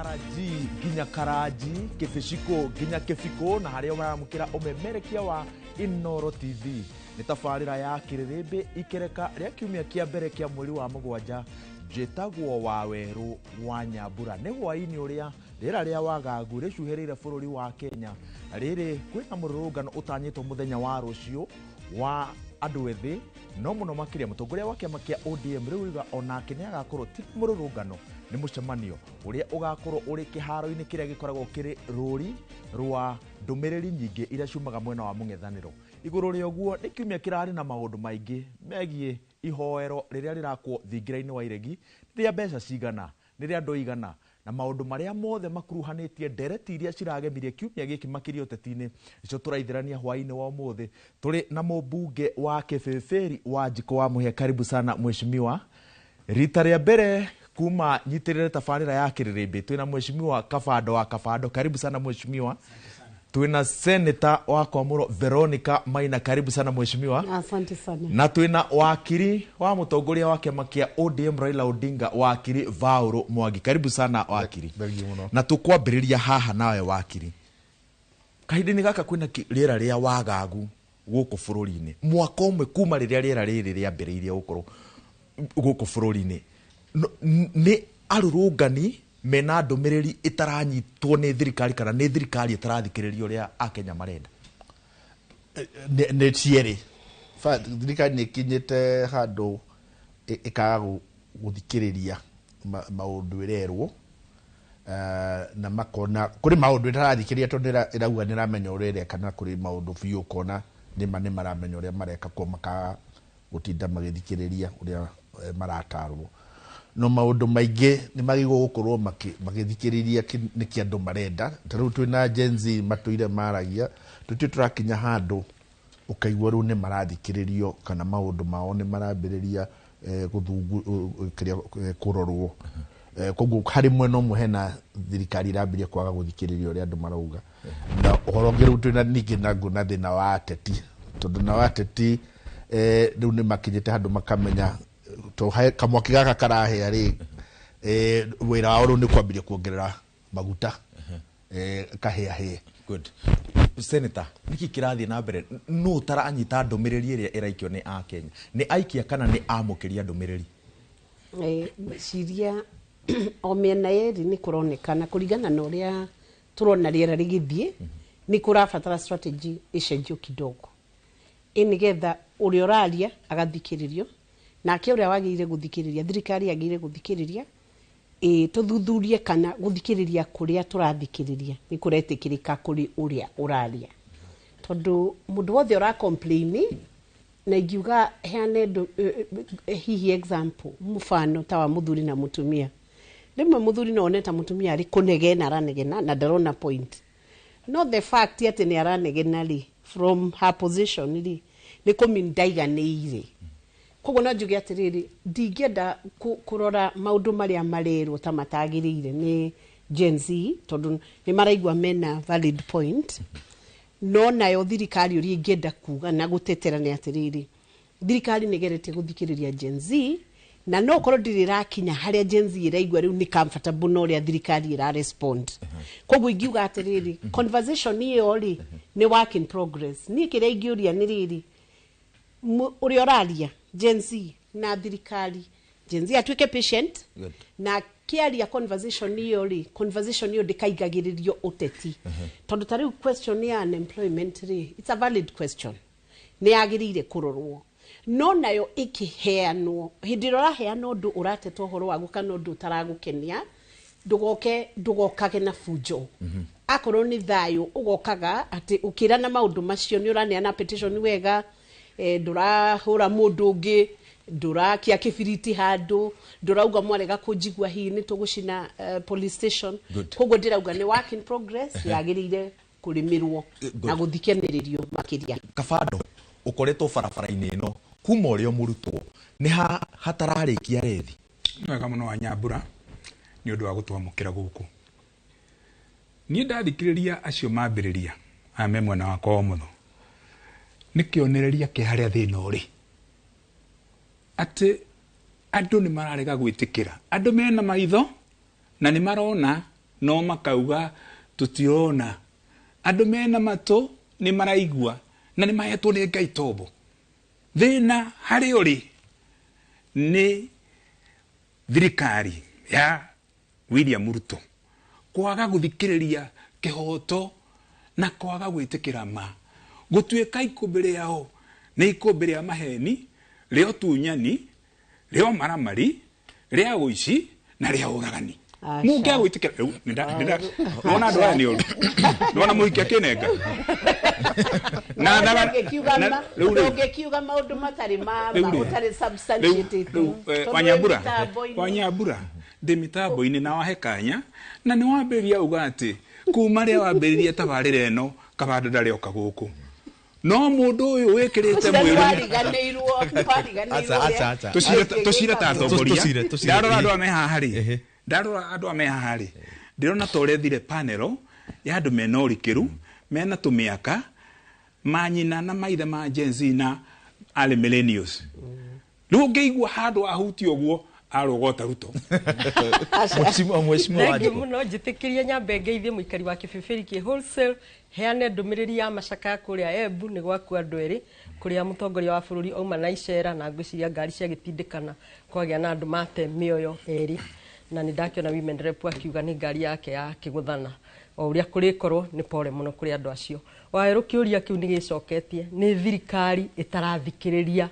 Karanji nginya Karanji, Kĩbĩcikũ nginya Kĩbikũ, na harĩa ũramũkĩra ũmemerekia wa Inooro TV. Nĩ tabarĩra ya Kĩrĩrĩmbĩ, ikereka rĩa kiumia kĩa mbere kĩa mweri wa 7. Njĩtagwo Wawerũ wa Nyambura. Nĩ hwaĩ-inĩ ũrĩa rĩera rĩa wagagu rĩcuhĩrĩire bũrũri wa Kenya. Na rĩrĩ kwĩna mũrũrũngano ũtanyĩtwo mũthenya wa rũciũ wa andũ ethĩ, no mũno makĩria mũtongoria wa kĩama kĩa ODM rĩu uga onake nĩ agakorwo ti mũrũrũngano, nĩ mũcemanio ũrĩa ũgakorwo ũrĩ kĩharo-inĩ kĩrĩa gĩkoragwo kĩrĩ rũri rwa ndũmĩrĩri nyingĩ iria ciumaga mwena wa mũng'ethanĩro. Igũrũ rĩa ũguo, nĩ kiumia kĩrarĩ na maũndũ maingĩ megiĩ ihoero rĩrĩa rĩrakwo thingira-inĩ wa Iregi, nĩ rĩa mbeca cigana, nĩ rĩa andũ aigana, na maũndũ marĩa mothe makuruhanĩtie ndereti iria ciragemirie kiumia gĩkĩ makĩria ũteti-inĩ. Nĩcio tũraithĩrania hwaĩ-inĩ wa ũmũthĩ. Tũrĩ na mũmbunge wa Kĩbĩbĩri wa Njikũ wa Mũhĩa. Karibu sana mheshimiwa. Rita rĩa mbere kuma nyitĩrĩre tabarĩra ya Kĩrĩrĩmbĩ twĩna mheshimiwa Kabando wa Kabando. Karibu sana mheshimiwa. Twĩna senator wa Kwamũro Veronica Maina. Karibu sana mheshimiwa. Asante sana. Na twĩna wakiri wa mũtongoria wa kĩama kĩa ODM Raila Odinga, wakiri Vaũrũ Mwangi. Karibu sana wakiri. Thengiũ mũno. Na tũkwambĩrĩria haha nawe wakiri. Kahinda-inĩ gaka kwĩna rĩera rĩa wagagu gũkũ bũrũri-inĩ, mwaka ũmwe kuma rĩrĩa rĩera rĩrĩ rĩambĩrĩirie gũkorwo gũkũ bũrũri-inĩ. Nĩ arũrũngani mena ndũmĩrĩri ĩtaranyitwo nĩ thirikari kana nĩ thirikari ĩtarathikĩrĩria ũrĩa Akenya marenda? Nĩ cierĩ. Thirikari nĩ ĩkinyĩte handũ ĩkaga gũthikĩrĩria maũndũ ĩrerwo, na makona kũrĩ maũndũ ĩtarathikĩrĩria tondũ ĩrauga nĩ ĩramenya ũrĩa ĩreka, na kũrĩ maũndũ biũ ũkona nĩma nĩ maramenya ũrĩa mareka, kuo makaga gũtinda magĩthikĩrĩria ũrĩa maratarwo. No maũndũ maingĩ nĩ magĩrĩirwo gũkorwo magĩthikĩrĩria nĩkĩ andũ marenda. Ta rĩu twĩna Gen Z matũire maragia, tũtirĩ tũrakinya handũ ũkaigua rĩu nĩ marathikĩrĩrio kana maũndũ mao nĩ marambĩrĩria kĩrĩa kũrorwo. Koguo harĩ mwena ũmwe hena thirikari ĩrambĩrĩria kwaga gũthikĩrĩria ũrĩa andũ marauga. Na ũhoro ũngĩ rĩu twĩna ningĩ naguo na thĩna wa ateti, tondũ nao ateti rĩu nĩ makinyĩte handũ makamenya to kamwaki gaka karahĩa rĩ, wĩra wao rĩu nĩ kwambĩrĩria kuongerera maguta, kahĩahĩe. Good. Senator, nĩkĩ kĩrathiĩ na mbere? Nũ ũtaranyita ndũmĩrĩri ĩrĩa ĩraikio nĩ Akenya? Nĩ aikia kana nĩ amũkĩria ndũmĩrĩri? Ngwĩciria o mĩena yerĩ nĩ kũronekana kũringana na ũrĩa tũrona rĩera rĩgĩthiĩ, nĩ kũrabatara strategy ĩcenjio kidogo, ĩ nĩgetha ũrĩa ũraria agathikĩrĩrio, nake ũrĩa wagĩrĩire gũthikĩrĩria, thirikari yagĩrĩire gũthikĩrĩria, ĩ tũthuthurie kana gũthikĩrĩria kũrĩa tũrathikĩrĩria nĩ kũretĩkĩrĩka kũrĩ ũrĩa ũraria, tondũ mũndũ wothe ũra complain na ingiuga heane hihi example, mũbano ta wa mũthuri na mũtumia. Rĩmwe mũthuri no one ta mũtumia arĩ kũnegena aranegena na ndarona point, no the fact atĩ nĩ aranegena rĩ, from her position rĩ, nĩ kũmean ndaiganĩire. Koguo no njuge atĩrĩrĩ, ndingĩenda kũrora maũndũ marĩa marerwo ta matagĩrĩire nĩ Gen Z, tondũ nĩ maraigua mena valid point. No nayo thirikari ũrĩa ingĩenda kuga na gũtetera nĩ atĩrĩrĩ, thirikari nĩ ĩgeretie gũthikĩrĩria Gen Z, na no korwo ndĩrĩ ĩrakinya harĩa Gen Z ĩraigua rĩu nĩ comfortable na ũrĩa thirikari ĩra respond. Koguo ingiuga atĩrĩrĩ, conversation ĩyo rĩ nĩ work in progress. Niĩ kĩrĩa ingĩũria nĩ rĩrĩ, ũrĩa ũraria Gen Z na thirikari, Gen Z atuĩke patient. Good. Na kĩaria conversation ĩyo rĩ, conversation ĩyo ndĩkaingagĩrĩrio ũteti, tondũ ta rĩu question ya unemployment rĩ, it's a valid question, nĩ yagĩrĩire kũrorwo, no nayo ĩkĩheanwo hĩndĩ ĩrĩa ũraheana ũndũ ũrateta ũhoro waku kana ũndũ ũtaragũkenia, ndũgoke ndũgokage na bunjo. Akorwo nĩ thayũ ũgokaga atĩ ũkĩrana maũndũ macio nĩ ũraneana petition wega, ndũrahũra mũndũ ũngĩ, ndũrakia kĩbiriti handũ, ndũrauga mwarega kũnjigua hihi nĩ tũgũcina police station. Good. Koguo ndĩrauga nĩ work in progress, yagĩrĩire kũrĩmĩrwo Good. na gũthikĩrĩrio makĩria. Kabando, ũkoretwo barabara-inĩ ĩno kuma ũrĩ o mũrutwo, nĩ ha hatararĩkia rethi? Nĩ wega mũno wa Nyambura nĩ ũndũ wa gũtwamũkĩra gũkũ. Niĩ ndathikĩrĩria acio mambĩrĩria aya me mwena wakwa wa ũmotho, nĩ kĩonereria kĩa harĩa thĩna ũrĩ, atĩ andũ nĩ mararega gwĩtĩkĩra, andũ mena maitho na nĩ marona No makauga tũtirona. Andũ mena matũ nĩ maraigua na nĩ mahetwo nĩ Ngai tombo. Thĩna harĩ ũrĩ nĩ thirikari ya William Ruto kwaga gũthikĩrĩria kĩhoto na kwaga gwĩtĩkĩra ma. Gũtuĩka ikũmbĩ rĩao nĩ ikũmbĩ rĩa maheni, rĩa ũtunyani, rĩa ũmaramari, rĩa ũici na rĩa ũragani. Aca. Mũngĩaga gwĩtĩkĩra rĩu nĩwona andũ aya nĩ oru. Nĩwona mũhiki akĩnenga. Na rĩu rĩ. Ndũngĩkiuga maũndũ matarĩ ma Rĩu ma rĩ. ũtarĩ Rĩu substantiated. rĩu Tondũ wĩ Wanyambura, mĩtambo-inĩ. Wanyambura ndĩ mĩtambo-inĩ na wahe kanya na nĩ wambĩrĩria uga atĩ kuma rĩa wambĩrĩria tabarĩra ĩno Kabando ndarĩ oka gũkũ. No mũndũ ũyũ wĩkĩrĩte Ũcio nĩ mwĩrĩ wariganĩirwo, nĩ wariganĩirwo Aca, ũrĩa aca, aca. Tũcire ta atongoria. Tũcire, tũcire. Ndarora andũ aya me haha rĩ, Ehe. ndarora andũ aya me haha rĩ, ndĩrona ta ũrethire panel ya andũ mena ũrikĩru, mena tũmĩaka, manyina na maithe ma Gen Z na arĩ millennials. Rĩu ũngĩigua handũ ahutia ũguo arũgota Ruto. Mheshimiwa, Mheshimiwa Thank you Wanjikũ. muno. Njĩtĩkĩrie nyambe ngeithie mũikari wa kĩbĩbĩri kĩ wholesale, heane ndũmĩrĩri ya macakaya kũrĩa Embu nĩ gwaku andũ erĩ, kũrĩa mũtongoria wa bũrũri auma na icera na ngwĩciria ngari ciagĩtindĩkana kwagĩa na andũ mate mĩoyo erĩ, na nĩ ndakĩona women rep akiuga nĩ ngari yake ya kĩgũthana. O ũrĩa kũrĩkorwo nĩ pole mũno kũrĩ andũ acio. Wawerũ, kĩũria kĩu nĩ gĩcoketie nĩ thirikari ĩtarathikĩrĩria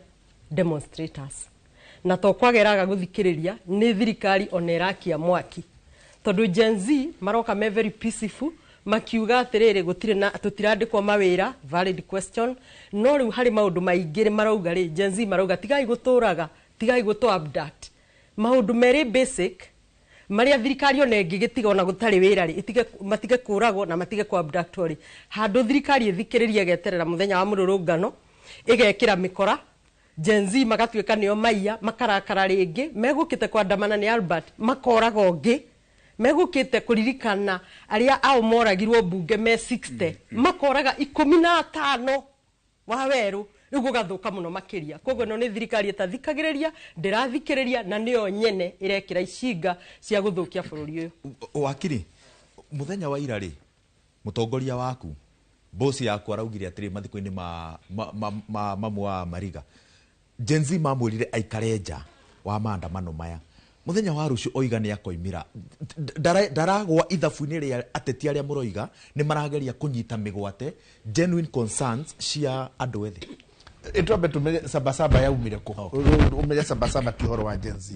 demonstrators, na to kwaga ĩraga gũthikĩrĩria, nĩ thirikari ona ĩrakia mwaki, tondũ Gen Z maroka me very peaceful makiuga atĩrĩrĩ, gũtirĩ na tũtirandĩkwo mawĩra, valid question. No rĩu harĩ maũndũ maingĩ marauga rĩ, Gen Z marauga tigai gũtũraga, tigai gũtũ abduct, maũndũ merĩ basic marĩa thirikari ona ĩngĩgĩtiga ona gũtarĩ wĩra rĩ, ĩtige matige kũragwo na matige kũ abductwo rĩ. Handũ thirikari ĩthikĩrĩrie, ĩgeterera mũthenya wa mũrũrũngano, ĩgekĩra mĩkora, Gen Z magatuĩka nĩo maiya, makarakara rĩngĩ, megũkĩte kwandamana nĩ Albert makoraga ũngĩ, megũkĩte kũririkana arĩa ao moragirwo mbunge me 60, makoraga 15 wa werũ. Rĩu gũgathũka mũno makĩria. Koguo ĩno nĩ thirikari ĩtathikagĩrĩria, ndĩrathikĩrĩria, na nĩyo nyene ĩrekĩra icinga cia gũthũkia bũrũri ũyũ. Wakiri, mũthenya wa ira rĩ, mũtongoria waku, bosi yaku, araugire atĩrĩ mathiko-inĩ ma mamu wa Mariga, Gen Z mamwĩrire aikare nja wa maandamano maya. Mũthenya wa rũciũ oiga nĩ akoimĩra. Ndaragwa ithabu-inĩ rĩa ateti arĩa mũroiga nĩ marageria kũnyita mĩgwate genuine concerns cia andũ ethĩ. Ĩtwambe tũmenye Sabasaba yaumire kũ. Ũmenye Sabasaba ti ũhoro wa Gen Z.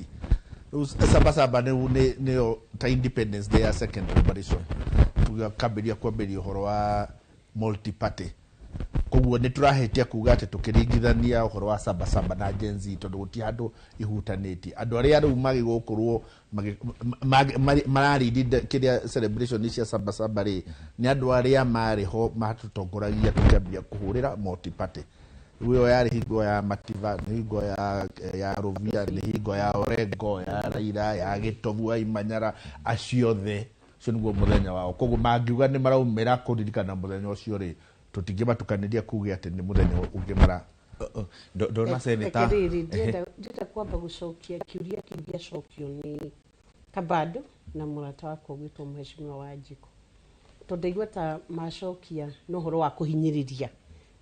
Rĩu Sabasaba nĩyo ta Independence Day ya second liberation, tũgakambĩria kwambĩria ũhoro wa multi party. Koguo nĩ tũrahĩtia kuga atĩ tũkĩringithania ũhoro wa Sabasaba na Gen Z, tondũ gũtirĩ handũ ihutanĩtie. Andũ arĩa rĩu magĩgũkorwo mararindi kĩrĩa celebration cia Sabasaba rĩ, nĩ andũ arĩa marĩ ho matũtongoragia tũkĩambia kũhũrĩra multi party. Rĩu ĩyo yarĩ hingo ya Mativa, nĩ hingo ya Rũvia, nĩ hingo ya Orengo, ya Raila, ya Gĩtobu wa Imanyara, acio othe ũcio nĩguo mũthenya wao. Koguo mangiuga nĩ maraumĩra kũririkana mũthenya ũcio rĩ, tũtingĩmatukanĩria kuge atĩ nĩ mũthenya ũngĩ mara Ndona seneta. Reke rĩrĩ, ndĩrenda kwamba gũcokia kĩũria kĩu gĩacokio nĩ Kabando na mũrata wakwa ũgwĩtwo Mheshimiwa Wanjikũ, tondũ ndaigua ta macokia na ũhoro wa kũhinyĩrĩria,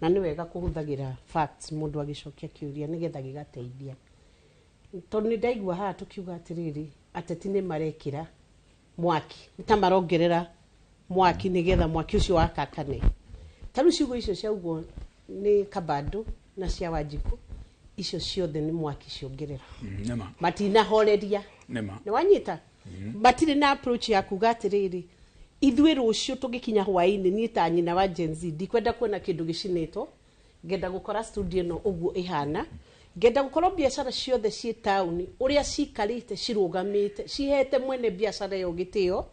na nĩ wega kũhũthagĩra facts mũndũ agĩcokia kĩũria nĩgetha gĩgateithia, tondũ nĩ ndaigua haha tũkiuga atĩrĩrĩ, ateti nĩ marekĩra mwaki, nĩ ta marongerera mwaki nĩgetha mwaki ũcio wakakane. Ta rĩu ciugo icio ciaugwo nĩ Kabando na cia Wanjikũ, icio ciothe nĩ mwaki ciongerera. Nĩma. Matinahoreria. Nĩma. Nĩ wanyita, matirĩ na approach ya kuga atĩrĩrĩ, ithuĩ rũciũ tũgĩkinya hwaĩ-inĩ, niĩ ta nyina wa Gen Z ndikwenda kuona kĩndũ gĩcinĩtwo, ngenda gũkora studio ĩno ũguo ĩhana, ngenda gũkorwo biacara ciothe ciĩ taũni ũrĩa cikarĩte cirũgamĩte, cihete mwene biacara ĩyo gĩtĩo,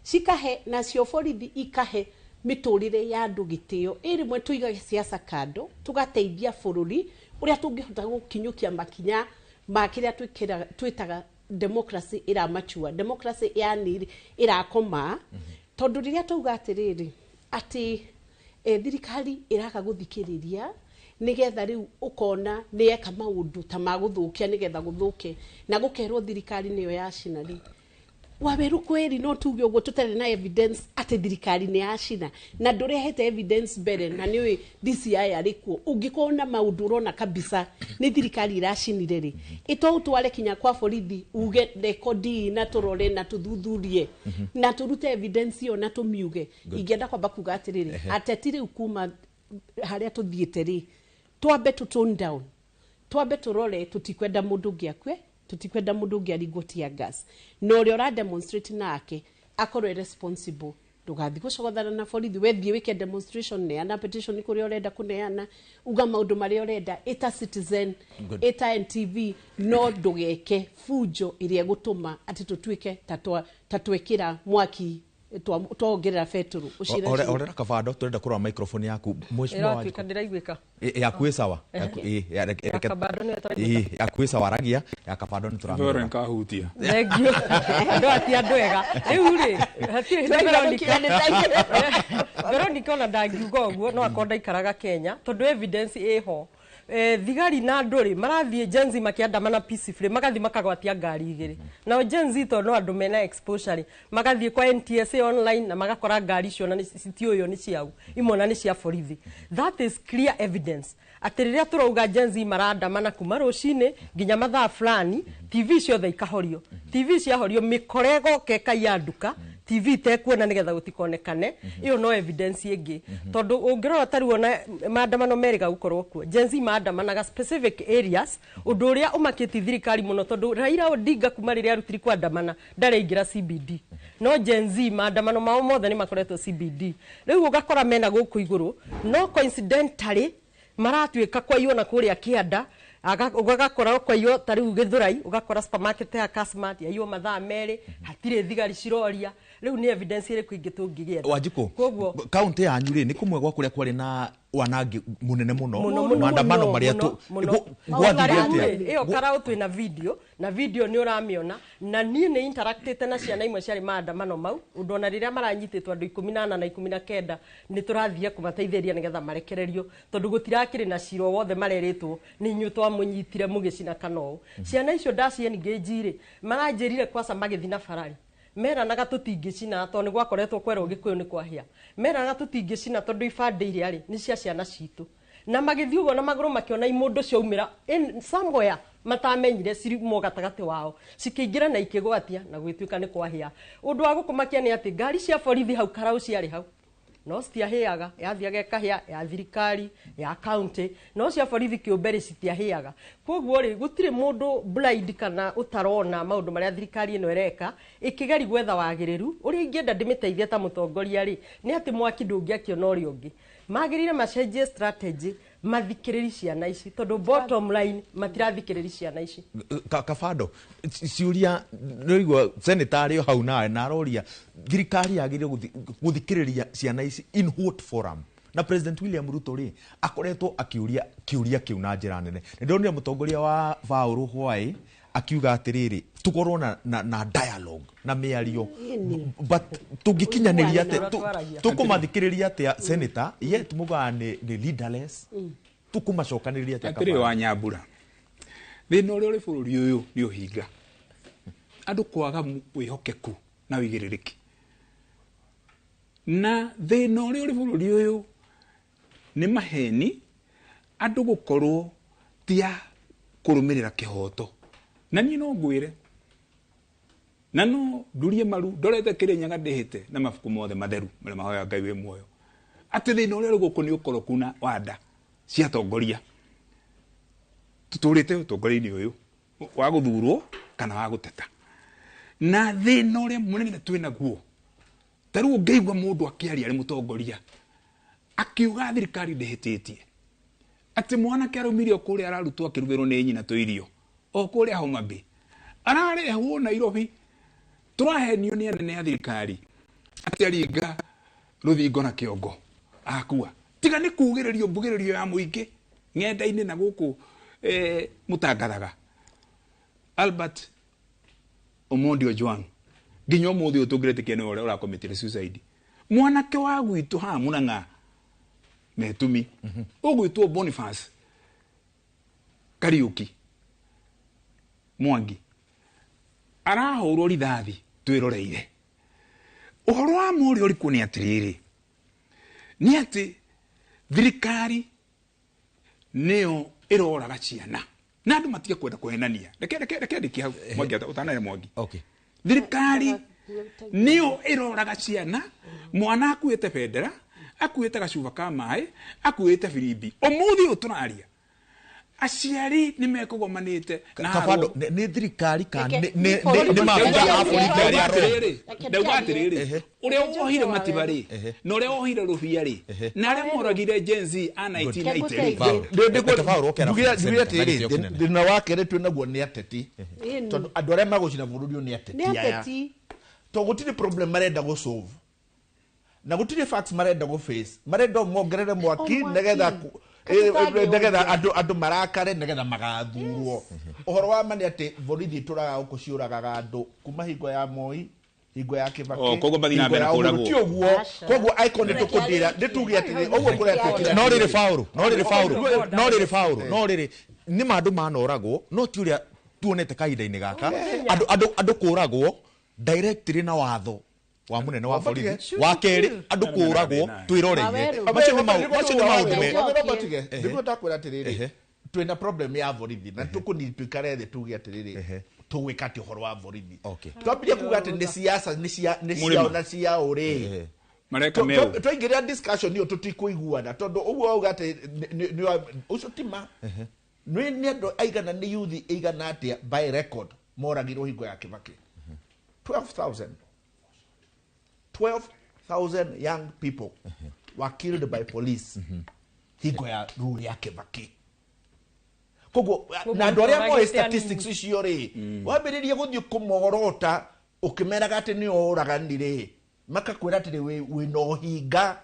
cikahe nacio borithi, ikahe mĩtũrĩre ya andũ gĩtĩo. Ĩ rĩmwe tũigage siasa kando, tũgateithia bũrũri ũrĩa tũngĩhota gũkinyũkia makinya ma kĩrĩa twĩtaga democracy ĩramachua, democracy yani ĩrakoma. Tondũ rĩrĩa twauga atĩrĩrĩ atĩ thirikari ĩraga gũthikĩrĩria, nĩgetha rĩu ũkona nĩ eka maũndũ ta ma gũthũkia nĩgetha gũthũke na gũkerwo thirikari nĩyo yacina rĩ. Waweru kweri no tuge ũguo tũtarĩ na evidence atĩ thirikari nĩ yacina na ndũrehete evidence mbere, na nĩũĩ DCI arĩ kuo. Ũngĩkorwo na maũndũ ũrona kabisa nĩ thirikari iracinire rĩ, ĩto ũtware kinya kwa borithi uge rekodi na tũrore na tũthuthurie na tũrute evidence ĩyo na tũmiuge. Ingĩenda kwamba kuga atĩrĩrĩ, ateti rĩu kuma harĩa tũthiĩte rĩ, twambe tũ tone down, twambe tũrore, tũtikwenda mũndũ ũngĩ akue, tũtikwenda mũndũ ũngĩ aringwo tear gas, na ũrĩa ũra demonstrate nake akorwo e responsible. Ndũgathiĩ gũcogothana na borithi, wethiĩ wĩke demonstration, neana petition kũrĩa ũrenda kũneana, uga maũndũ marĩa ũrenda, ĩta Citizen, ĩta NTV, no ndũgeke fujo ĩrĩa ĩgũtũma atĩ tũtuĩke ta twekĩra mwaki, twongerera betũrũ. Orera Kabando, tũrenda kũrora microphone yaku, mheshimiwa. Ĩratuĩka ndĩraiguĩka. Yaku ĩ sawa. Ya Kabando nĩyo ĩtaraiguĩka. Ĩ, yaku ĩ sawa, aragia ya Kabando nĩ Thore tũramĩrora. Nkahutia. Thengiũ. Andũ ati andũ ega rĩu rĩ, hatirĩ hĩndĩ Veronica ona ndangiuga ũguo, no akorwo ndaikaraga Kenya, tondũ evidence ĩho. Thigari na andũ rĩ marathiĩ Gen Z makĩandamana peacefully, magathiĩ makagwatia ngari igĩrĩ. Nao Gen Z, tondũ no andũ mena exposure rĩ, magathiĩ kwa NTSA online na magakora ngari icio na citiũywo nĩ ciao, imwe na nĩ cia borithi. That is clear evidence atĩ rĩrĩa tũrauga Gen Z marandamana kuma rũcinĩ nginya mathaa fulani, TV ciothe ikahorio. TV ciahorio, mĩkora ĩgoka ĩkaiya nduka, TV itekuona nĩgetha gũtikonekane. Ĩyo no evidence ĩngĩ, tondũ ũngĩrora ta rĩu ona maandamano merĩga gũkorwo kuo, Gen Z maandamanaga specific areas, ũndũ ũrĩa ũmakĩtie thirikari mũno, tondũ Raila Odinga kuma rĩrĩa arutiri kwandamana ndarĩ CBD, no Gen Z maandamano mao mothe nĩ makoretwo CBD. Rĩu ũgakora mena gũkũ igũrũ, no coincidentally maratuĩka kwaiywo na kũrĩa kĩanda, ũgakora kwaiywo ta rĩu Gĩthũrai, ũgakora supermarket ya Kasmart yaiywo mathaa 2, hatirĩ thigari ciroria. Rĩu nĩ evidence ĩrĩkũ ĩngĩ tũngĩgĩetha? Wanjikũ, Koguo kaunti yanyu rĩ, nĩ kũmwe gwa kũrĩa kwarĩ na wanangi mũnene mũno, Mũno, mũno, maandamano mũno, marĩa mũno, mũno. gwathire Rĩu atĩa? rĩ, ĩyo Karau twĩna video, na video nĩ ũramĩona, na niĩ nĩ interactĩte na ciana imwe ciarĩ maandamano mau, ũndũ ona rĩrĩa maranyitĩtwo andũ 14 na 19 nĩ tũrathiĩ kũmateithĩrĩria nĩgetha marekererio, tondũ gũtirakĩrĩ na cira o wothe marerĩtwo nĩ inyuĩ twamũnyitire mũgĩcina kana ũũ. Ciana icio ndaci engage rĩ, maranjĩrire kwaca magĩthiĩ na barari meranaga tũtingĩcina, tondũ nĩ gwakoretwo kwerwo Gĩkũyũ nĩ kwahĩa, meranaga tũtingĩcina tondũ ibandĩ iria rĩ nĩ cia ciana citũ. Na magĩthiĩ ũguo na magũrũ makĩona imũndũ ciaumĩra in somewhere matamenyire cirimo gatagatĩ wao, cikĩingĩra na ikĩgwatia na gwĩtuĩka nĩ kwahĩa. Ũndũ wa gũkũmakia nĩ atĩ ngari cia borithi hau Karau ciarĩ hau, no citiahĩaga. Yathiaga ĩkahĩa ya thirikari ya county, no cia borithi kĩũmbe rĩ citiahĩaga. Koguo rĩ, gũtirĩ mũndũ blind kana ũtarona maũndũ marĩa thirikari ĩno ĩreka ĩkĩgeri gwetha wagĩrĩru. Ũrĩa ingĩenda ndĩmĩteithie ta mũtongoria rĩ, nĩ atĩ mwaki ndũngĩakio na ũrĩa ũngĩ. Magĩrĩire macenjie strategy, mathikĩrĩri ciana ici, tondũ bottom line matirathikĩrĩri ciana ici. Kabando, ciũria nĩũraigua senator arĩ o hau nawe na aroria thirikari yagĩrĩire gũthikĩrĩria ciana ici in what forum? Na President William Ruto rĩ, akoretwo akĩũria kĩũria kĩu na njĩra nene. Nĩ ndonire mũtongoria wa Baũrũ Hwaĩ akiuga atĩrĩrĩ, tũkorwo na dialogue na mĩario, but tũngĩkinyanĩria atĩa? Twaragia. Tũkũmathikĩrĩria atĩa, senator, yet mugaga nĩ leaderless? Tũkũmacokanĩrĩria atĩa? Atĩrĩ, Kabando? Wa Nyambura, thĩna ũrĩa ũrĩ bũrũri ũyũ nĩ ũhinga, andũ kwaga wĩhokeku na wĩigĩrĩrĩki. Na thĩna ũrĩa ũrĩ bũrũri ũyũ nĩ maheni, andũ gũkorwo ti a kũrũmĩrĩra kĩhoto. Na niĩ no ngwĩre na no ndurie maru ndorete Kĩrĩnyaga ndĩhĩte na mabuku mothe matheru marĩa mahoyaga Ngai wĩ muoyo, atĩ thĩna ũrĩa ũrĩ gũkũ nĩ ũkoroku na wanda cia atongoria. Tũtũrĩte ũtongoria-inĩ ũyũ wa gũthurwo kana wa gũteta, na thĩna ũrĩa mũnene twĩ naguo, ta rĩu ũngĩigua mũndũ akĩaria arĩ mũtongoria akiuga thirikari ndĩhĩtĩtie, atĩ mwanake araumire o kũrĩa ararutwo akĩrugĩrwo nĩ nyina tũirio o kũrĩa Homa Bay, ararehwo Nairobi, tũrahenio nĩ anene a thirikari atĩ aringa rũthingo na kĩongo akua. Tiga nĩ kugĩrĩrio mbugĩrĩrio ya mũingĩ ng'enda-inĩ na gũkũ mũtangathaga Albert Omondi Ojwang, nginya ũmũthĩ ũyũ tũngĩretĩkia nĩwe ũrĩa ũrakomitire suicide. Mwanake wa gwitũ haha Mũrang'a Metumi ũgwĩtwo Boniface Kariuki Mwangi arahũrwo rithathi. Twĩroreire. Ũhoro wa ma ũrĩa ũrĩ kuo nĩ atĩrĩrĩ, nĩ atĩ thirikari nĩyo ĩroraga ciana na andũ matige kwenda kũhenania. Reke ndĩkie hau, Mwangi, ũtanahe Mwangi. Okay. Thirikari nĩyo ĩroraga ciana. Mwana akuĩte bendera, akuĩte gacuba ka maĩ, akuĩte birimbi. Ũmũthĩ ũyũ tũraria, aciari nĩ mekũgomanĩte na Kabando, harwo. nĩ thirikari ka Reke- nĩ maabitha a borithi arĩa Ndauga ro atĩrĩrĩ, Reke ndauga ndiarie. atĩrĩrĩ, ũrĩa wohire Matiba rĩ, na ũrĩa wohire Rũbia rĩ, na arĩa moragire Gen Z a 1990 rĩ. Paul. Reke Paul oke arabu Nduge senator, atĩrĩrĩ, na gĩtĩo kĩnene. thĩna wa kerĩ twĩ naguo nĩ ateti, Ĩni. tondũ andũ arĩa magũcina bũrũri ũyũ nĩ ateti Nĩ aya. ateti. To gũtirĩ problem marenda gũ solve, na gũtirĩ facts marenda gũ face, marenda o mongerere mwaki O mwaki. nĩgetha Katũtangĩũria. nĩgetha andũ marakare, nĩgetha magathurwo. Ũhoro wa ma nĩ atĩ borithi itũraga gũkũ ciũragaga andũ kuma hingo ya Moi, hingo ya Kibaki, Oh, koguo mathiĩ na hingo mbere ya Uhuru. kũũragwo. Ti ũguo. Aca. Koguo icon nĩ tũkũndĩra, nĩ tuge atĩrĩ, ũguo kũrĩa No rĩrĩ Paul, no rĩrĩ Paul, no rĩrĩ Paul, no rĩrĩ nĩ ma andũ manoragwo, no ti ũrĩa tuonete kahinda-inĩ gaka andũ kũragwo directly na watho wa munene wa borithi. Wa kerĩ, andũ kũragwo twĩroreire. Waweru. Macio nĩ maũndũ me Nĩguo ndakwĩra atĩrĩrĩ, twĩna problem ya borithi na tũkũni tuikare thĩ tuge atĩrĩrĩ, tũgwĩka atĩ ũhoro wa borithi. Twambirie kuga atĩ nĩ siasa, nĩ cia nĩ Mũrĩma. ciao na ciao rĩ, Mareka meu. twaingĩrĩra discussion ĩyo tũtikũiguana, tondũ ũguo wauga atĩ ũcio ti ma. Nĩ andũ aigana, nĩ youth ĩigana atĩa by record moragirwo hingo ya Kibaki? 12,000. 12,000 young people were killed by police hingo ya rule ya Kibaki. Koguo na andũ arĩa moĩ Moragĩte statistics icio rĩ, wambĩrĩrie gũthiĩ kũmorota ũkĩmeraga atĩ nĩ oragani rĩ, makakwĩra atĩrĩ wĩna ũhinga,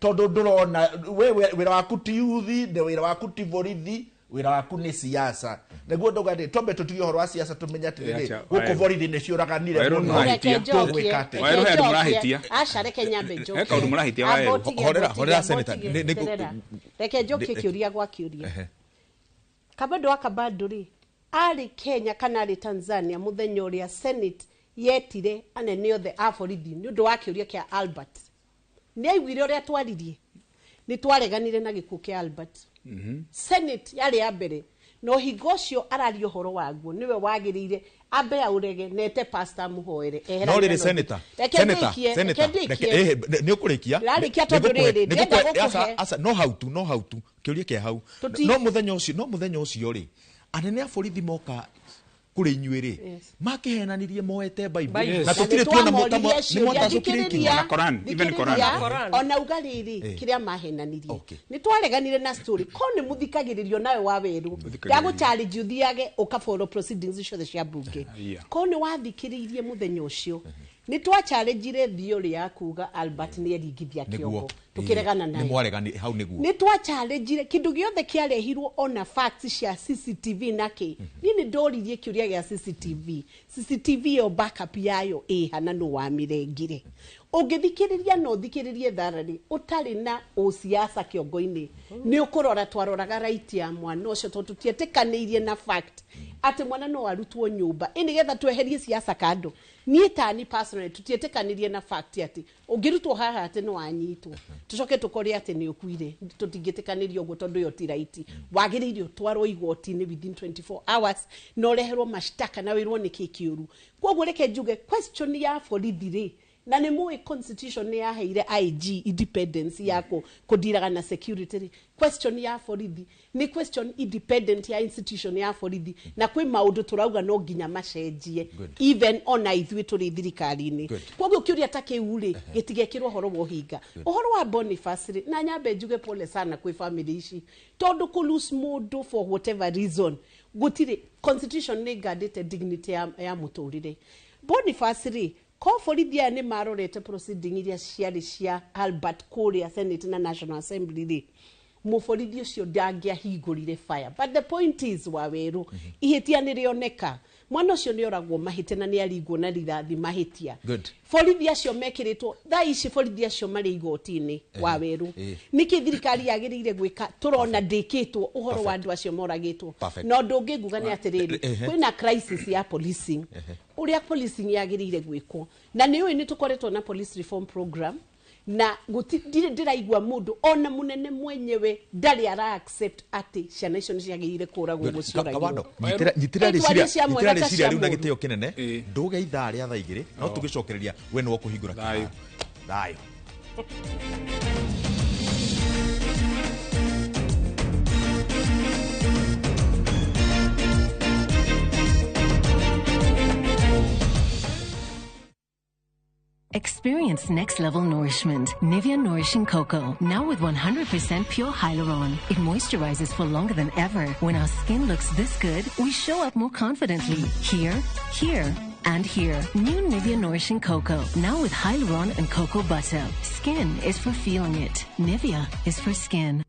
tondũ ndũrona we wĩra waku ti yuthi, na wĩra waku ti borithi, wĩra waku nĩ siasa. Nĩguo ndauga atĩ twambe tũtige ũhoro wa siasa, tũmenye atĩrĩrĩ, Acha, gũkũ Waweru. borithi nĩ ciũraganire Waweru mũno. nĩ wahĩtia. Reke njokie, Tũgwĩka atĩa? reke Waweru he andũ njokie. mũrahĩtia. Aca, reke nyambe njokie. He kaũndũ mũrahĩtia, Amba Waweru. ũtige, Horera, amba horera, ũtige, Senator. amba ũtige. Terera. Reke njokie kĩũria gwa kĩũria. Kabando wa Kabando rĩ, arĩ Kenya kana arĩ Tanzania mũthenya ũrĩa Senate yetire anene othe a borithi nĩ ũndũ wa kĩũria kĩa Albert? Nĩ aiguire ũrĩa twaririe? Nĩ twareganire na gĩkuũ kĩa Albert. Senate yarĩ ya mbere, na ũhingo ũcio araria ũhoro waguo nĩwe wagĩrĩire ambe aũrege nete pastor amũhoere eheranie No rĩrĩ na senator, Reke senator, ndĩkie, senator, reke reke ndĩkie. nĩ ũkũrĩkia. Ndĩrarĩkia tondũ rĩrĩ, ndĩrenda gũkũhe. Aca, no hau tu, no hau tu, kĩũria kĩa hau. No mũthenya ũcio rĩ, anene a borithi moka kũrĩ inyuĩ rĩ, makĩhenanirie moete Bible, Bible. na tũtirĩ tuona nĩ mwatacũkire ikinya. Ona Koran, even Koran. Thikĩrĩria, Koran. ona uga rĩrĩ kĩrĩa mahenanirie, nĩ twareganire na story ko nĩ mũthikagĩrĩrio nawe wa werũ. Mũthikagĩrĩrio. Ndagũcharge ũthiage ũkafollow proceedings ciothe cia mbunge. Ko nĩ wathikĩrĩirie mũthenya ũcio, nĩ twachargire theory ya kuga Albert nĩ eringithia Nĩguo. kĩongo, tũkĩregana Nĩ nayo. mwaregani hau nĩguo. Nĩ twachargire kĩndũ gĩothe kĩarehirwo, ona facts cia CCTV na kĩ. Niĩ nĩ ndoririe kĩũria gĩa CCTV, CCTV ĩyo backup yayo ĩha na nũ wamĩrengire? Ũngĩthikĩrĩria na ũthikĩrĩrie thararĩ ũtarĩ na ũsiasa kĩongo-inĩ, nĩ ũkũrora twaroraga right ya mwana ũcio, tondũ tũtietĩkanĩirie na fact atĩ mwana no arutwo nyũmba ĩ nĩgetha tweherie siasa kando. Niĩ tani personally tũtietĩkanĩrie na fact atĩ ũngĩrutwo haha atĩ nĩ wanyitwo, tũcoke tũkore atĩ nĩ ũkuire. Tũtingĩtĩkanĩria ũguo, tondũ ĩyo ti right. Wagĩrĩire ũtwarwo igoti-inĩ within 24 hours na ũreherwo mashtaka na wĩrwo nĩ kĩ kĩũru. Koguo reke njuge question ya borithi rĩ, na nĩ mũĩ constitution nĩ yaheire IG independence ya kũndiraga na security rĩ, question ya borithi nĩ question independent ya institution ya borithi, na kwĩ maũndũ tũrauga no nginya macenjie, even ona ithuĩ tũrĩ thirikari-inĩ. Koguo kĩũria ta kĩu rĩ, gĩtigekĩrwo ũhoro wa ũhinga. Ũhoro wa Boniface rĩ, na nyambe njuge pole sana kwĩ family ici, tondũ kũ lose mũndũ for whatever reason, gũtirĩ constitution nĩ ngandĩte dignity ya mũtũrĩre. Boniface rĩ, ko borithi aya nĩ marorete proceeding iria ciarĩ cia Albert kũrĩa Senate na National Assembly rĩ, mũborithi ũcio ndangĩahingũrire fire. But the point is, Waweru, ihĩtia nĩ rĩoneka. Mwana ũcio nĩ oragwo mahĩtia na nĩ aringwo na rithathi mahĩtia. Good. Borithi acio mekĩrĩtwo thaa ici, borithi acio marĩ igoti-inĩ wa werũ. Nĩkĩ thirikari yagĩrĩire gwĩka tũrona ndĩkĩtwo ũhoro wa andũ acio moragĩtwo? Perfect. Na ũndũ ũngĩ nguga nĩ atĩrĩrĩ, kwĩna crisis ya policing, ũrĩa policing yagĩrĩire gwĩkwo, na nĩ ũĩ nĩ tũkoretwo na police reform program na ndirĩ ndĩraigua mũndũ ona mũnene mwenyewe ndarĩ ara accept atĩ ciana icio nĩ ciagĩrĩire kũragwo ũguo ciũragirwo. Kawando, nyitĩra Ĩ, twarie rĩciria, cia mwega nyitĩra ta rĩciria cia rĩu na mũũru. gĩtĩo kĩnene. Ndũge ithaa rĩa thaa 2 no tũgĩcokereria we nĩ wokũhingũra Thayũ. kĩharo. Thayũ. Experience next level nourishment. Nivea Nourishing Cocoa. Now with 100% pure hyaluron. It moisturizes for longer than ever. When our skin looks this good, we show up more confidently. Here, here, and here. New Nivea Nourishing Cocoa. Now with hyaluron and cocoa butter. Skin is for feeling it. Nivea is for skin.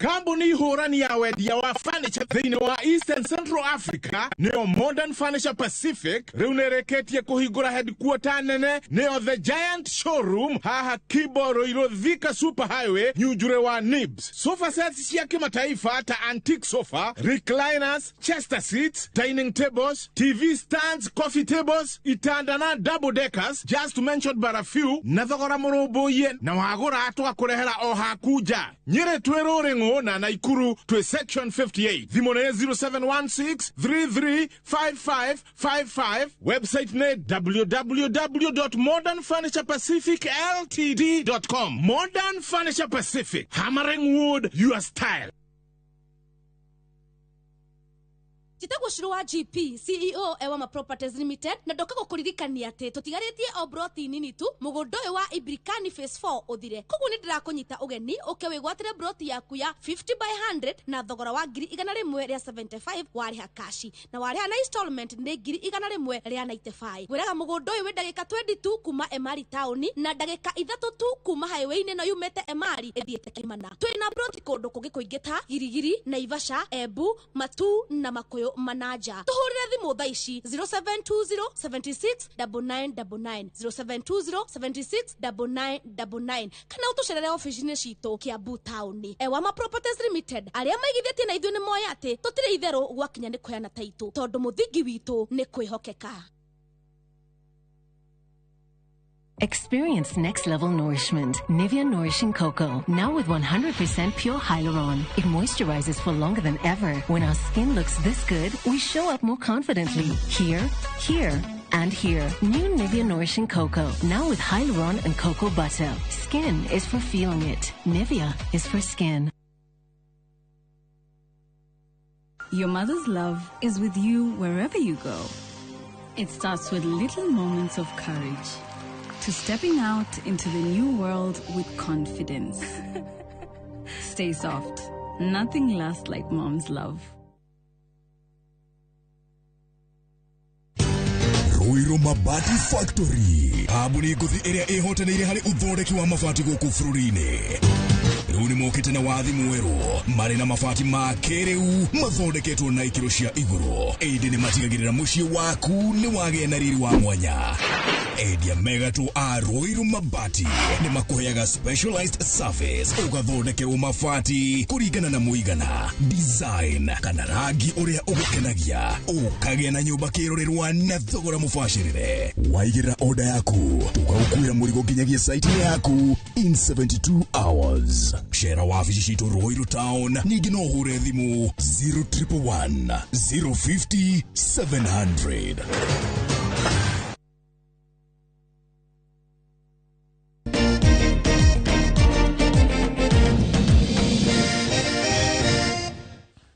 Kambuni hũrani ya wendia wa furniture thĩinĩ wa Eastern Central Africa, nĩyo Modern Furniture Pacific, rĩu nĩrĩkĩtie kũhingũra headquarter nene, nĩyo The Giant Showroom, haha Kibo Ruiru Thika Super Highway, Nyunjure wa Nibs. Sofa sets cia kimataifa ta antique sofa, recliners, chester seats, dining tables, TV stands, coffee tables, itanda na double deckers, just to mention but a few, na thogora mũrũmbũiye, na wagũra twakũrehera o haku nja. Nyĩrĩ twĩ Rũrĩng'ũ na Naikuru twĩ section 58. Thimũ nĩ 0716 335555. Website nĩ www.modernfurniturepacificltd.com. Modern Furniture Pacific, hammering wood your style. Njĩtagwo Shiro wa GP CEO Ewama Properties Limited, na ndoka gũkũririkania atĩ tũtigarĩtie o broti nini tu mũgũnda ũyũ wa Ibirikani Phase 4 ũthire. Koguo nĩ ndĩrakũnyita ũgeni ũke wĩgwatĩre broti yaku ya 50 by 100 na thogora wa 175,000 warĩha kashi, na warĩha na installment nĩ 195,000. Ngwĩraga mũgũnda ũyũ wĩ ndagĩka 20 tu kuma Emari taũni na ndagĩka 3 tu kuma highway-inĩ ĩno yumĩte Emari ĩthiĩte Kimana. Twĩna broti kũndũ kũngĩ kũingĩ ta Girigiri, Naivasha, Embu, Matu na Makuyu Manaja. Tuhurire thimũ thaa ici 0720 76 9999, 0720 76 9999, kana ũtũcerere ofici-inĩ citũ Kiambu taũni. Ewama Properties Limited, arĩa maigithĩtie na ithuĩ nĩ moĩ atĩ tũtirĩ itherũ gwakinya nĩ kũheana taitũ, tondũ mũthingi witũ nĩ kwĩhokeka. Experience next level nourishment. Nivea Nourishing Cocoa. Now with 100% pure hyaluron. It moisturizes for longer than ever. When our skin looks this good, we show up more confidently. Here, here, and here. New Nivea Nourishing Cocoa. Now with hyaluron and cocoa butter. Skin is for feeling it. Nivea is for skin. Your mother's love is with you wherever you go. It starts with little moments of courage to stepping out into the new world with confidence. Stay soft. Nothing lasts like mom's love. Ruiru Mabati Factory, kambuni ngũthi ĩrĩa ĩhotanĩire harĩ ũthondeki wa mabati gũkũ bũrũri-inĩ. Rĩu nĩ mokĩte na wathi mwerũ marĩ na mabati ma kĩrĩu mathondeketwo na ikĩro cia igũrũ, ĩndĩ nĩ matigagĩrĩra mũciĩ waku nĩ wagĩa na riri wa mwanya. Endia megatũ a Ruiru Mabati nĩ makũheaga specialized service ũgathondekerwo mabati kũringana na mũigana, design kana rangi ũrĩa ũgũkenagia, ũkagĩa na nyũmba kĩrorerwa na thogora mũbacĩrĩre. Waigĩrĩra order yaku tũgagũkuĩra mũrigo nginyagia site yaku in 72 hours. Cera wabici citũ Ruiru town, ningĩ no ũhũre thimũ 0111 050 700.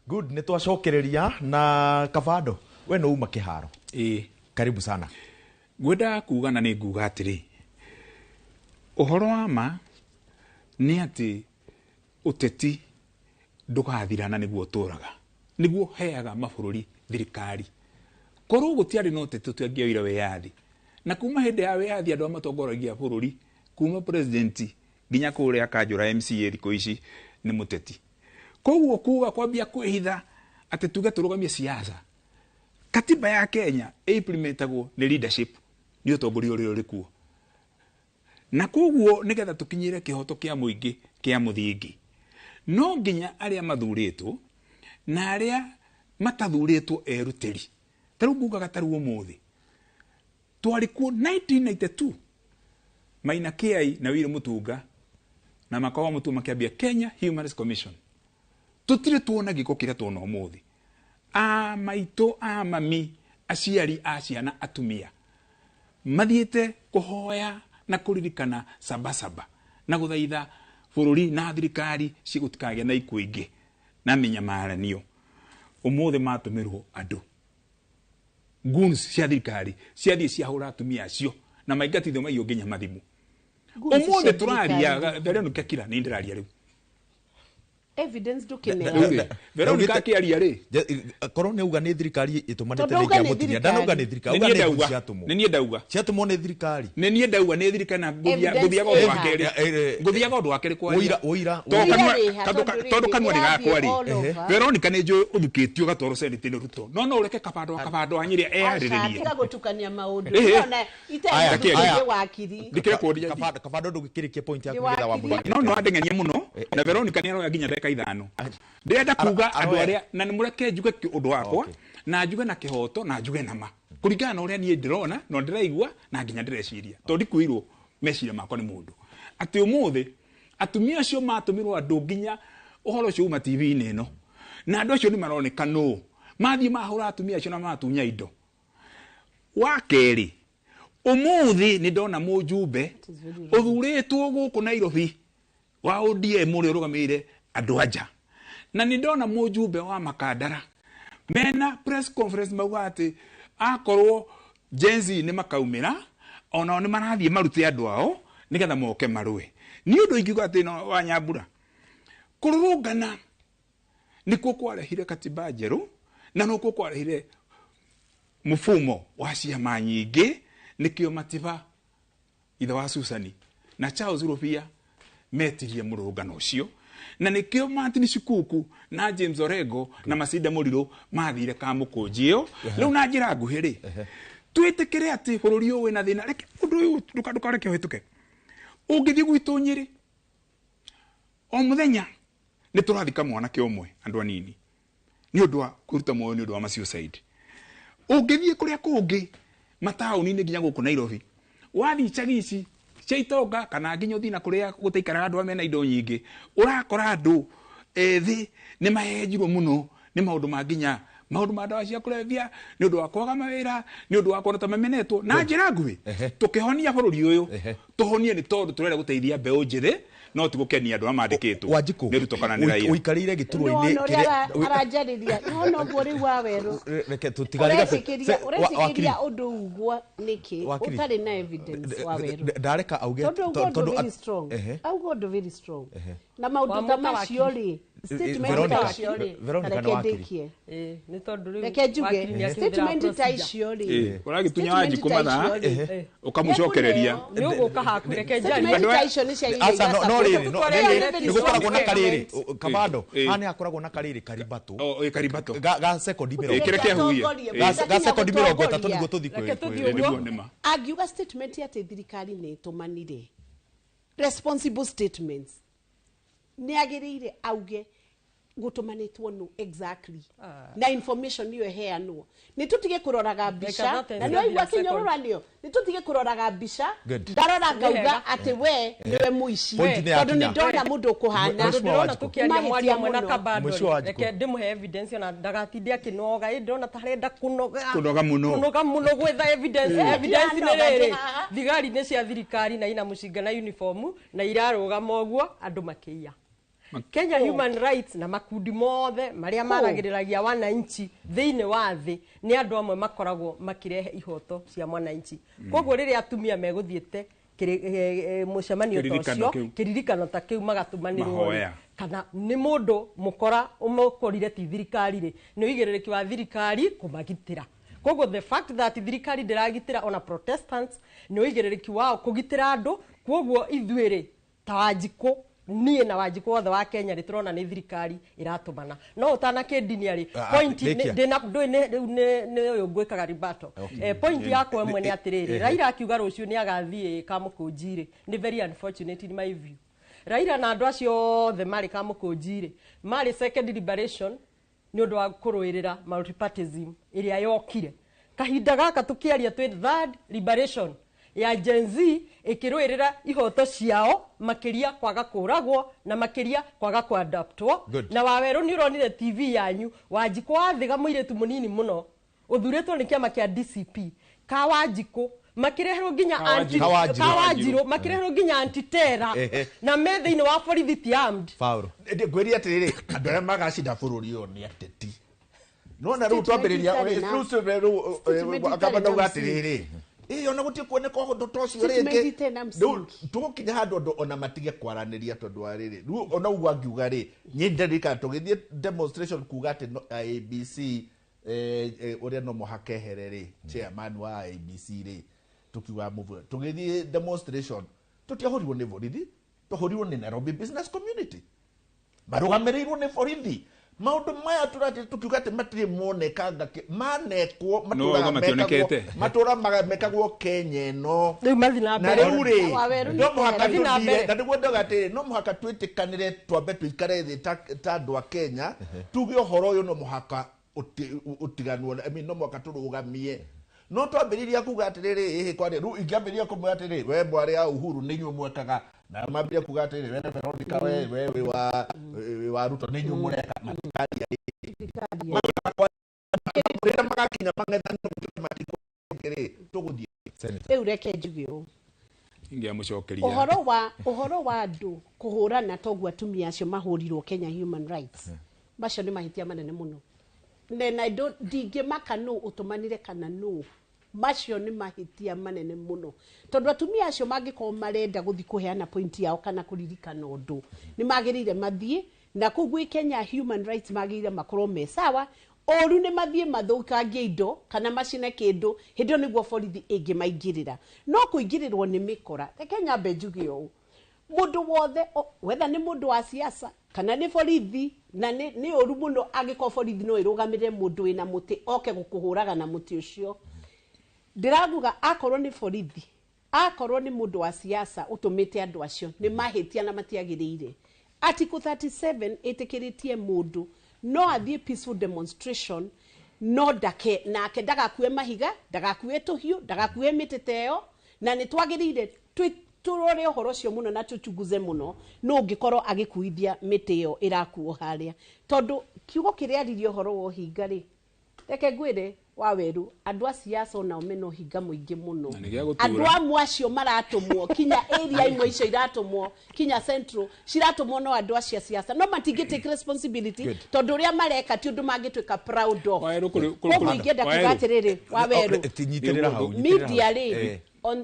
Good, nĩ twacokereria na Kabando, we nĩ uma kĩharo. Ĩĩ. Karibu sana. Ngwendaga kuga na nĩ nguga atĩrĩ, ũhoro wa ma nĩ atĩ ũteti ndũgathira na nĩguo ũtũraga, nĩguo ũheaga mabũrũri thirikari. Korwo gũtiarĩ na ũteti tũtiangĩoire wĩyathi, na kuma hĩndĩ ya wĩyathi andũ arĩa matongoragia bũrũri kuma president nginya kũrĩa kanjũra MCA thikũ ici nĩ mũteti. Koguo kuga kwambia kwĩhitha Atĩ tuge tũrũgamie siasa. Katiba ya Kenya ĩimplementagwo nĩ leadership, nĩ ũtongoria ũrĩa ũrĩ kuo. Na koguo nĩgetha tũkinyĩre kĩhoto kĩa mũingĩ kĩa mũthingi, no nginya arĩa mathurĩtwo na arĩa matathurĩtwo erutĩri. Ta rĩu ngugaga ta rĩu ũmũthĩ twarĩ kuo 1992, Maina Kiai na Willy Mutunga na Makawa Mutua makĩambia Kenya Human Rights Commission. Tũtirĩ tuona gĩko kĩrĩa tuona ũmũthĩ. A maitũ, a mami, aciari a ciana, atumia mathiĩte kũhoya na kũririkana sabasaba na gũthaitha bũrũri na thirikari cigũtikagĩa na ikuũ ingĩ na mĩnyamaranio. Ũmũthĩ matũmĩrwo andũ goons cia thirikari ciathiĩ ciahũra atumia acio na maingatithio maiyũ nginya mathimũ. Ũmũthĩ tũraria Veronica Kira, nĩ ndĩraria rĩu. Evidence ndũkĩneana. Veronica akĩaria rĩ, korwo nĩ auga nĩ thirikari ĩtũmanĩte Tondũ auga nĩ nĩ mũtumia ndanauga nĩ thirikari, nĩ auga niĩ nĩ ndauga, ciatũmwo, nĩ niĩ ndauga, ciatũmwo nĩ thirikari. Nĩ niĩ ndauga nĩ thirikari na Evidence ngũthiaga ũndũ wa ĩha. kerĩ, ngũthiaga ũndũ wa kerĩ kwaria. Ũira ũira Tondũ Ũira kanua- rĩha, tondũ tondũ tondũ kanua nĩ rĩrĩ gakwa rĩ, ĩrathiĩ all over. Veronica nĩ njũĩ ũthukĩtio ũgatwarwo Senate nĩ Ruto, no no ũreke kabando kabando wa Nyĩrĩ Aca, eyarĩrĩrie. tiga gũtukania maũndũ. Ĩhĩ. Ndĩrona Aya, itarĩ aya. nĩ wakiri. Ndikĩre kuoria Kabando kabando ndũgĩkĩrĩkie point yaku Nĩ nĩgetha wakiri. wamũrĩke. No no andeng'erie mũno na Veronica nĩ aroya nginya ndagĩka 5. Ndĩrenda kuga andũ aroya. arĩa na nĩ mũreke njuge ũndũ wakwa na njuge na kĩhoto na njuge na ma kũringana na ũrĩa niĩ ndĩrona na ndĩraigua na nginya ndĩreciria, tondũ ndikuĩirwo meciria makwa nĩ mũndũ atĩ ũmũthĩ atumia acio matũmĩrwo andũ nginya ũhoro ũcio uma TV-inĩ ĩno na andũ acio nĩ maroneka nũ mathiĩ mahũra atumia acio na matunya indo. Wa kerĩ, ũmũthĩ nĩ ndona mũjumbe ũthurĩtwo gũkũ Nairobi wa ODM ũrĩa ũrũgamĩrĩire andũ anja, na nĩ ndona mũjumbe wa Makandara mena press conference mauga atĩ akorwo Gen Z nĩ makaumĩra onao nĩ marathiĩ marute andũ ao nĩgetha moke marũe. Nĩ ũndũ ingiuga atĩ no wa Nyambura kũrũrũngana nĩkuo kwarehire katiba njerũ na nokuo kwarehire mfumo wa ciama nyingĩ, nĩkĩo Matiba ithe wa Susani na Charles Rubia metirie mũrũngano ũcio, na nĩkĩo Martin Shikuku na James Orengo na Macinda Mũrirũ mathire Kamũkũnji ĩyo. Rĩu na njĩra nguhĩ rĩ, twĩtĩkĩre atĩ bũrũri ũyũ wĩna thĩna. Reke ũndũ ũyũ ndũkareke ũhĩtũke. Ũngĩthiĩ gwitũ Nyĩrĩ o mũthenya nĩ tũrathika mwanake ũmwe andũ anini nĩ ũndũ wa kwĩruta muoyo nĩ ũndũ wa ma-suicide. Ũngĩthiĩ kũrĩa kũngĩ mataũni-inĩ nginya gũkũ Nairobi, wathiĩ icagi ici cia itonga kana nginya ũthiĩ na kũrĩa gũtaikaraga andũ arĩa mena indo nyingĩ, ũrakora andũ ethĩ nĩ mahenjirwo mũno nĩ maũndũ ma nginya maũndũ ma ndawa cia kũrebia nĩ ũndũ wa kwaga mawĩra nĩ ũndũ wa kuona ta mamenetwo. Na njĩra nguhĩ tũkĩhonia bũrũri ũyũ tũhonie nĩ tondũ tũrenda gũteithia mbeũ njĩthĩ no ti gũkenia andũ arĩa mandĩkĩtwo Wanjikũ, nĩ Ruto kana nĩ Raila. ũikarĩire gĩturwa-inĩ Nĩwona ũrĩa aranjarĩria, nĩwona ũguo rĩu wa werũ. Reke tũtigarĩre Ũretĩkĩria ũretĩkĩria ũndũ ugwo nĩkĩ Wakiri. ũtarĩ na evidence wa werũ. Ndareka auge Tondũ auga ũndũ very strong. Auga ũndũ very strong. Na maũndũ ta Wamũta macio rĩ, statement ta Veronica, icio rĩ, Veronica reke nĩ wakiri. ndĩkie. Ĩĩ, nĩ tondũ rĩu Reke njuge wakiri nĩ akĩhũthĩra statement ta procedure. icio rĩ, Ĩĩ, ũragĩtunya statement Wanjikũ ta mathaa icio rĩ, ũkamũcokereria. Nĩ ũgũka haku reke njarie. statement Andũ ta aya- icio nĩ ciagĩrĩire Aca, no rĩrĩ, no Tũtware rĩrĩ, very nĩ gũkoragwo na strong karĩrĩ statement. kabando Ĩĩ. haha nĩ hakoragwo na karĩrĩ karibatũ O, ĩ, karibatũ. ga sekondi Ĩĩ, mĩrongo kĩrĩa kĩahuhia. Atongoria, Ĩĩ. ga sekondi 30 Gũtongoria. nĩguo tũthiĩ Reke tũthiĩ Ĩĩ, ũguo. nĩguo nĩma. Angiuga statement atĩ thirikari nĩ ĩtũmanire, responsible statements nĩ agĩrĩire auge gũtũmanĩtwo nũ exactly na information ĩyo ĩheanwo. Nĩ tũtige kũroraga mbica Ndagĩka na 30 nĩ waigua second. kĩnyũrũranio, nĩ tũtige kũroraga mbica. Good. Ndarora ngauga Wega. atĩ we nĩwe mũici Point nĩ tondũ nĩ yakinya. ndona mũndũ ũkũhana. Tondũ ndĩrona Mheshimiwa tũkĩaria Mahĩtia mwaria ũmwe na mũno. kabando Mheshimiwa rĩ, Wanjikũ. reke ndĩmũhe evidence ona ndagatinde akĩnoga. Ĩ ndĩrona ta arenda kũnoga Kũnoga mũno. Kũnoga mũno gwetha evidence. Evidence nĩ Ndĩranoga rĩrĩ, ndĩ haha. thigari nĩ cia thirikari na ina mũcinga na uniform na irarũgama ũguo andũ makĩiya. Kenya Human Rights na makundi mothe marĩa maragĩrĩragia wananchi thĩinĩ wa thĩ nĩ andũ amwe makoragwo makĩrehe ihoto cia mwananchi. Koguo rĩrĩa atumia megũthiĩte mũcemanio ta Kĩririkano ũcio, kĩu. kĩririkano ta kĩu magatũmanĩrwo rĩ, Mahoya. kana nĩ mũndũ mũkora ũmũkorire ti thirikari rĩ, nĩ ũigĩrĩrĩki wa thirikari kũmagitĩra. Koguo the fact that thirikari ndĩragitĩra ona protestants nĩ ũigĩrĩrĩki wao kũgitĩra andũ. Koguo ithuĩ rĩ ta Wanjikũ Niĩ na Wanjikũ wothe wa Kenya rĩ, tũrona nĩ thirikari ĩratũmana no ũtanakĩndinia rĩ. Ah, ah, Point rĩkia. ndĩna ndũĩ nĩ rĩu nĩ ũyũ ngwĩkaga ribato. Okay. Point yakwa ĩmwe nĩ atĩrĩrĩ, Raila akiuga rũciũ nĩ agathiĩ Kamũkũnji rĩ, nĩ very unfortunate in my view. Raila na andũ acio othe marĩ Kamũkũnji rĩ, marĩ second liberation nĩ ũndũ wa kũrũĩrĩra multipartism ĩrĩa yokire. Kahinda gaka tũkĩaria twĩ third liberation ya Gen Z ĩkĩrũĩrĩra ihoto ciao, makĩria kwaga kũragwo na makĩria kwaga kũadaptwo. Good. Na Wawerũ, nĩ ũronire TV yanyu, Wanjikũ wathiga mũirĩtu mũnini mũno ũthurĩtwo nĩ kĩama kĩa DCP, Kawanjikũ, makĩreherwo nginya Kawanjirũ. Kawanjirũ. Kawanjirũ, makĩreherwo nginya antitera na me thĩinĩ wa borithi ti armed. Paul. Ngwĩria atĩrĩrĩ, andũ arĩa magacinda bũrũri ũyũ nĩ ateti. Nona rĩu twambĩrĩria Statement itarĩ na- rĩu Statement itarĩ akamba na ndauga msingi. atĩrĩrĩ, ĩ ona gũtirĩ kuoneka ũndũ ta ũcio Statement rĩngĩ. itarĩ na Rĩu msingi. tũgũkinya handũ andũ ona matige kwaranĩria, tondũ wa rĩrĩ, rĩu ona ũguo angiuga rĩ, niĩ ndirikana tũgĩthiĩ demonstration kuga atĩ IEBC, ũrĩa no mũhaka ehere rĩ, chairman wa IEBC rĩ, tukiuga move, tũgĩthiĩ demonstration, tũtiahũrirwo nĩ borithi, twahũrirwo nĩ Nairobi business community marũgamĩrĩirwo nĩ borithi. Maũndũ maya tũrati tukiuga atĩ matirĩ monekanga manekwo. No, auga mationekete. Matũra mekagwo Kenya ĩno. Rĩu mathi na Na mbere. rĩu rĩ, Waweru nĩ no mũhaka Mathi na tũthire mbere. na nĩguo ndauga atĩrĩ, no mũhaka twĩtĩkanĩre, twambe tũikare thĩ ta andũ a Kenya, tuge ũhoro ũyũ no mũhaka ũtiganwo. I mean, no mũhaka tũrũgamie, no twambĩrĩria kuga atĩrĩrĩ, ĩhĩ kwarĩ rĩu ingĩambĩrĩria kũmwĩra atĩrĩ, we mwarĩ ya Uhuru nĩ inyuĩ mwekaga, na mambĩrĩria kuga atĩrĩrĩ, we Veronica, we wĩ wa Ruto, nĩ inyuĩ mũreka, matikaria rĩrĩa magakinya mang'ethanĩro matikũrĩ tũgũthiĩ. Senator. Rĩu reke njuge ũũ. Ingĩamũcokeria. Ũhoro wa andũ kũhũrana toguo atumia acio mahũrirwo Kenya Human Rights, macio nĩ mahĩtia manene mũno. Then I don't, ndingĩmaka nũ ũtũmanire kana nũ, macio nĩ mahĩtia manene mũno, tondũ atumia acio mangĩkorwo marenda gũthiĩ kũheana point yao kana kũririkana ũndũ, nĩ magĩrĩire mathiĩ na kũu gwĩ Kenya Human Rights, magĩrĩire makorwo me sawa. Ũru nĩ mathiĩ mathũkangie indo kana macine kĩndũ, hĩndĩ ĩyo nĩguo borithi ĩngĩmaingĩrĩra. No kũingĩrĩrwo nĩ mĩkora, reke nyambe njuge ũũ, mũndũ wothe whether nĩ mũndũ wa siasa kana nĩ borithi, na nĩ ũru mũno angĩkorwo borithi no ĩrũgamĩrĩre mũndũ wĩna mũtĩ oke gũkũhũraga na mũtĩ ũcio. Ndĩraguga akorwo nĩ borithi, akorwo nĩ mũndũ wa siasa ũtũmĩte andũ acio, nĩ mahĩtia na matiagĩrĩire. Article 37 ĩtĩkĩrĩtie mũndũ no athiĩ peaceful demonstration, no ndake nake ndagakue mahiga, ndagakue tũhiũ, ndagakue mĩtĩ ta ĩyo. Na nĩ twagĩrĩire tũrore ũhoro ũcio mũno na tũchunguze mũno no ũngĩkorwo agĩkuithia mĩtĩ ĩyo ĩrakuo harĩa, tondũ kiugo kĩrĩa aririe ũhoro wa ũhinga rĩ, reke ngwĩre Waweru, andũ a siasa onao mena ũhinga mũingĩ mũno. Na nĩ gĩa gũtura. Andũ amwe acio maratũmwo kinya area imwe icio iratũmwo kinya central, ciratũmwo no andũ acio a siasa, no matingĩ take responsibility, Good. tondũ ũrĩa mareka ti ũndũ mangĩtuĩka proud of. Waweru, Koguo ingĩenda kuga Waweru. atĩrĩrĩ, Waweru, Nyitĩrĩra hau, nyitĩrĩra media hau. rĩ,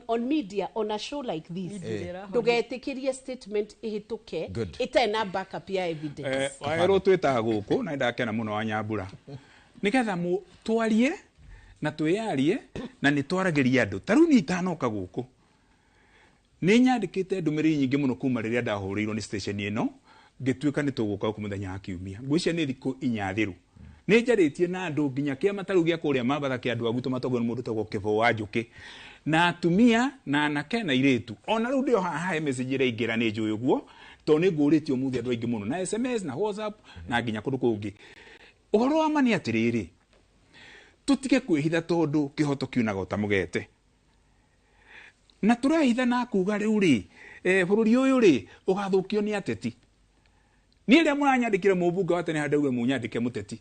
on media, on a show like this, Media ĩrahoria. ndũgetĩkĩrie statement ĩhĩtũke Good. ĩtarĩ na backup ya evidence. Wawerũ, twĩtaga gũkũ na nĩndakena mũno wa Nyambura nĩgetha twarie na twĩyarie na nĩ twaragĩria andũ. Ta rĩu niĩ itanoka gũkũ nĩ nyandĩkĩte ndũmĩrĩri nyingĩ mũno kuma rĩrĩa ndahũrĩirwo nĩ station ĩno ngĩtuĩka nĩ tũgũka gũkũ mũthenya wa kiumia. Ngwĩciria nĩ thikũ 4 thiru nĩ njarĩtie na andũ nginya kĩama ta rĩu gĩa kũrĩa Mambatha kĩa andũ a gwitũ matongwo nĩ mũndũ tagwo Kĩbũ wa Njũkĩ, na atumia na anake na airĩtu. Ona rĩu ndĩo haha he message ĩraingĩra, nĩ njũĩ ũguo tondũ nĩ ngũrĩtio ũmũthĩ andũ aingĩ mũno na SMS na WhatsApp na nginya kũndũ kũngĩ. Ũhoro wa ma nĩ atĩrĩrĩ, tũtige kwĩhitha tondũ kĩhoto kiunaga ũtamũgete, na tũrehitha na kuga rĩu rĩ, bũrũri ũyũ rĩ ũgathũkio nĩ ateti. Niĩ rĩrĩa mũranyandĩkire mũmbunge wa tene handauge mũnyandĩke mũteti,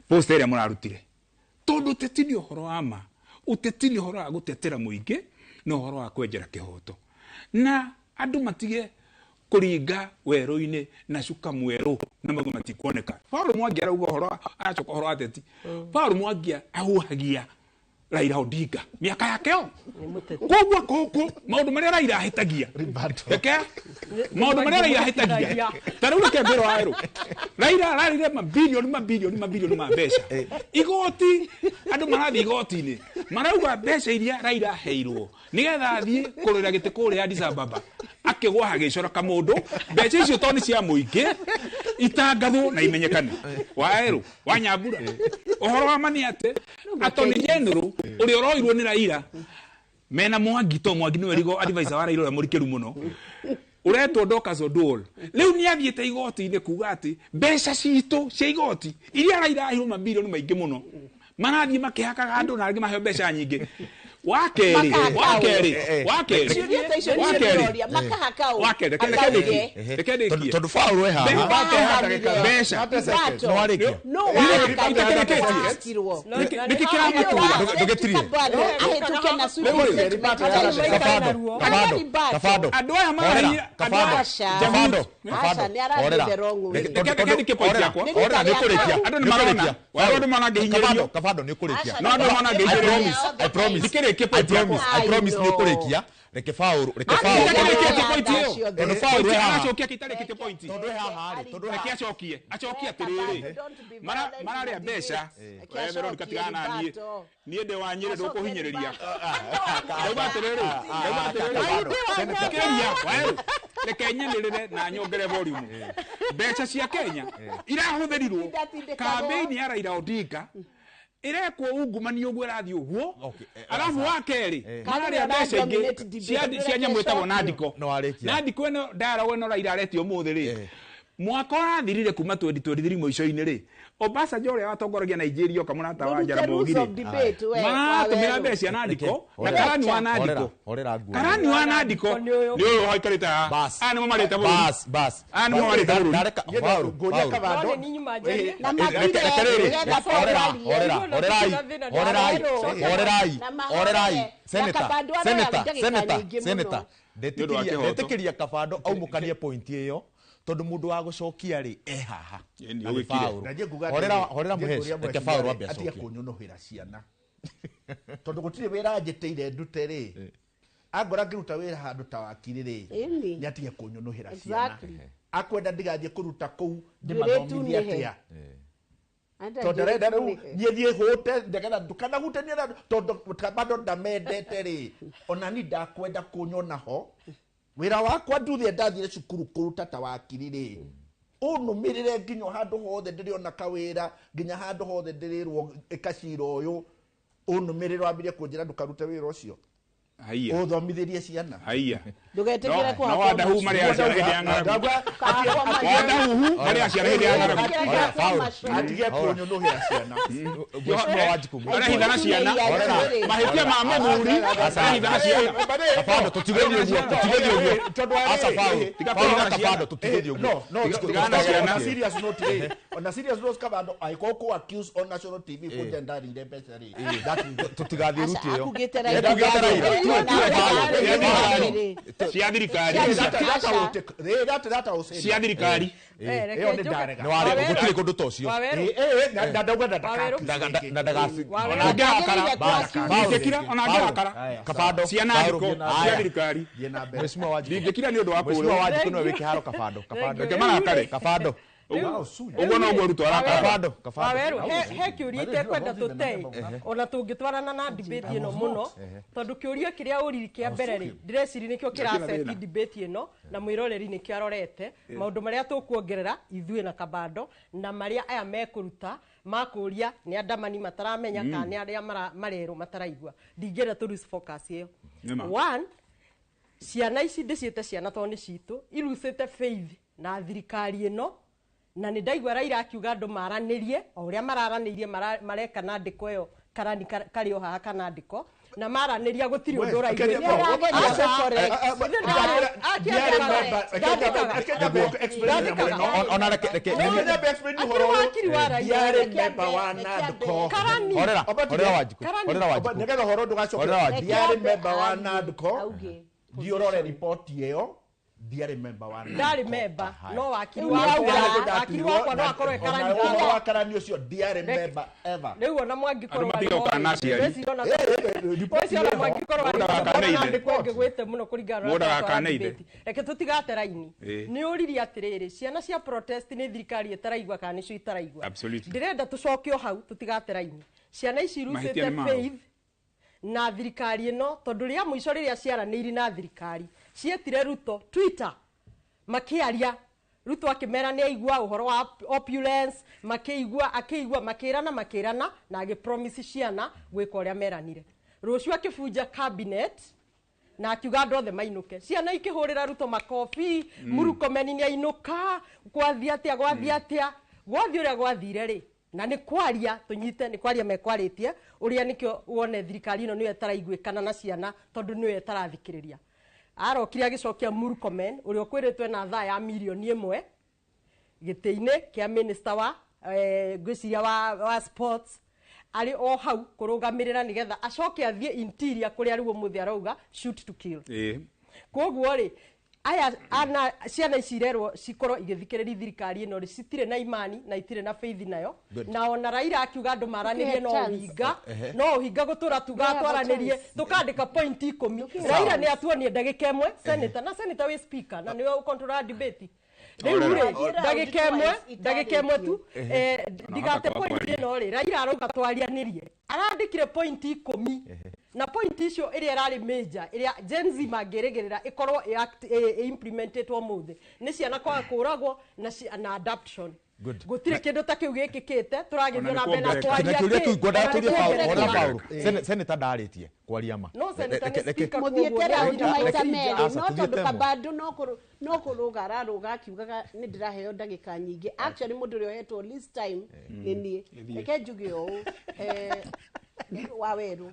post ĩrĩa mũrarutire, tondũ ũteti nĩ ũhoro wa ma, ũteti nĩ ũhoro wa gũtetera mũingĩ na ũhoro wa kwenjera kĩhoto, na andũ matige kũringa werũ-inĩ na cuka mwerũ na mauga matikuoneka. Paul Mwangi arauga ũhoro, aracoka ũhoro wa ateti. Paul Mwangi ahuhagia Raila Odinga mĩaka yake yo, koguo kũkũ maũndũ marĩa Raila ahĩtagia, reke maũndũ marĩa Raila ahĩtagia, ta rĩu reke ngwĩre Wawerũ, Raila ararire mabilioni mabilioni mabilioni ma mbeca. Igoti, andũ marathiĩ igoti-inĩ marauga mbeca iria Raila aheirwo nĩgetha athiĩ kũrũĩra gĩtĩ kũrĩa Addis Ababa. Akĩgwa hagĩcora kamũndũ mbeca icio to nĩ cia mũingĩ itangathwo na imenyekane. Waerũ wa Nyambura ũhoro wa ma nĩ atĩ Attorney General ũrĩa ũroirwo nĩ Raila mena Mwangi to Mwangi nĩwe legal advisor wa Raila ũrĩa mũrikĩru mũno uretwo Dorcas Oduol rĩu nĩ athiĩte igoti-inĩ kuga atĩ mbeca citũ cia igoti iria Raila aheirwo mabirioni maingĩ mũno marathiĩ makĩhakaga andũ na angĩ maheo mbeca nyingĩ. Wakeri tondu Paul we haha mbeca no arĩkia nĩkĩ kĩramatura ndũgĩtirie andũ aya marahinya Kabando nĩ ũkũrĩkia. No andũ mona ngĩhinyĩrĩrio. I promise. I promise nĩ ũkũrĩkia. Reke Paul tondu Paul aracokia kĩtarĩkĩtie point tondu haha rĩ tondu reke acokie atĩrĩrĩ mararĩa mbeca Veronica tigana na niĩ niĩ ndĩ wa Nyĩrĩ ndũkũhinyĩrĩria ndauga atĩrĩrĩ thikĩrĩria reke nyanĩrĩre na nyongere volume mbeca cia Kenya irahũthĩrirwo campaign ya Raila Odinga irekwo ungumania ũguo ĩrathiĩ ũguo arabu wa kerĩ mararĩa mbeca ingĩ cia nyamũ ĩtagwo Nandiko Nandiko ĩno dialogue ĩno Raila aretio ũmũthĩ rĩ mwaka ũrathirire kuma 2023 mũico-inĩ rĩ Obasanjo ũrĩa watongoragia Nigeria oka mũrata wa Jaramogi rĩ maratũmĩra mbeca cia Nandiko na karani wa Nandiko karani wa Nandiko nĩ ũyũ waikarĩte haha aya nĩmo marĩte bũrũri aya nĩmo marĩte bũrũri Horerai Senator ndetĩkĩria Kabando aumũkanie point ĩyo tondu mundu wa gucokia ri e haha horera Muhesh reke Paul ambe acokie atige kunyunuhira ciana tondu gutire wira njiteire ndute ri angora ngiruta wira handu ta wakiri ri ni atige kunyunuhira ciana akwenda ndigathie kuruta kuu ndimathomithie atia tondu arenda riu nie thie hute ndegetha ndukanahutanie na tondu bado ndamendete ri ona ni ndakwenda kunyona ho wira wakwa nduthie ndathire cukuru kuruta ta wakiri ri unumirire nginya handu hothe ndiriona kawira nginya handu hothe ndirirwo ikacira uyu unumirire wambirie kunjira ndukarute wira ucio haiya uthomithirie ciana haiya ndugetikire kwa no wadahu mari aciara hindi ya ng'aragu wadahu mari aciara hindi ya ng'aragu atige kunyunuhira ciana arahithana ciana mahitia ma muthuri arahithana ciana Kabando tutigethie uguo aca Paul Kabando tutigethie uguo no tigana serious note ri on a serious note Kabando I go ko accuse on national TV kunja ndarire mbeca ri tutigathie ruti iyo cia thirikari cia thirikari ĩyo nĩ ndarega gũtirĩ kũndũ ta ũcio na ndagakara ona angĩrakara Kabando cia Nandiko cia thirikari Mheshimiwa Wanjikũ ndingĩkira nĩ ũndũ wa Mheshimiwa Wanjikũ nĩwe wĩ kĩharo Kabando reke marakare Kabando uguo noguo Ruto arakara Waweru he kĩũria itekwenda tũtei ona tũngĩtwarana na debate ĩno mũno tondũ kĩũria kĩrĩa ũriri kĩa mbere rĩ ndĩreciria nĩkĩo kĩraceti debate ĩno na mwĩroreri nĩkĩo arorete maũndũ marĩa tũkuongerera ithuĩ na Kabando na marĩa aya mekũruta makũria nĩ andamani mataramenya kana nĩ arĩa marerwo mataraigua ndingĩenda tũ lose focus ĩyo. One, ciana ici ndĩciĩte ciana tondũ nĩ citũ irucĩte faith na thirikari ĩno na nĩ ndaigua Raila akiuga andũ maranĩrie o ũrĩa mararanĩirie mareka Nandiko ĩyo karani karĩ o haha kana Nandiko na maranĩria gũtirĩ ũndũ ũraigua. Nĩgetha ũhoro ndũgacoke ndiarĩ member wa Nandiko ndiũrore riboti ĩyo ndiarĩ member wa Nandiko ndarĩ member no wakiri wakwa no akorwo karani wa karani ũcio ndiarĩ member ever rĩu ona mwangĩkorwo ngĩgwĩte mũno kũringana na reke tũtigate raini nĩ ũririe atĩrĩrĩ ciana cia protest nĩ thirikari ĩtaraigua kana nĩcio itaraigua ndĩrenda tũcoke o hau tũtigate raini ciana ici irucĩte faith na thirikari ĩno tondũ rĩa mũico rĩrĩa ciaranĩirie na thirikari Cietire Ruto Twitter makiaria Ruto akimera ni aigua uhoro wa opulence, makiigua akiigua makirana makirana na agipromise ciana gwika uria meranire. Rucio akibunja cabinet na akiuga andu othe mainuke. Ciana ikihurira Ruto makobi, Murkomen ni ainuka, gwathie atia gwathie atia, gwathie uria gwathire ri. Na ni kwaria tunyite ni kwaria mekwaritie uria nikio wone thirikari ino niyo itaraiguikana na ciana tondu niyo itarathikiriria. Arokire agicokia Murkomen uria ukwiritwe na thaa ya milioni 1 giti-ini kia minister wa ngwiciria wa sports ari o hau kurugamirira nigetha acoke athie interior kuria riu muthi arauga shoot to kill. Koguo ri aya ana ciana ici irerwo cikorwo igithikiriria thirikari ino ri citire na imani na itire na faith nayo. Na ona Raila akiuga andu maranirie no uhinga no uhinga gutura tuga twaranirie tukandika point 10. Raila ni atuonie ndagika imwe senator na senator wi speaker na niwe ucontrol debate. Riu ri ndagika imwe tu ndigate point ino ri Raila arauga twarianirie arandikire point 10 na point icio iria irari major iria Gen Z mangĩrĩgĩrĩra ikorwo implementetwo mũthĩ nĩ ciana kwaga kũragwo na adoption. Gũtirĩ kĩndũ ta kĩu gĩkĩkĩte tũragĩthiĩ na mbere na kwaria kĩũria kĩu ngwendaga tũrie Paul. Senator ndarĩtie kwaria ma no senator nĩ speaker mũthiĩte raundi maita merĩ no tondũ Kabando no kũrũga ararũga akiugaga nĩ ndĩraheo ndagĩka nyingĩ. Actually mũndũ ũrĩa ũhetwo least time nĩ niĩ. Reke njuge ũũ wa werũ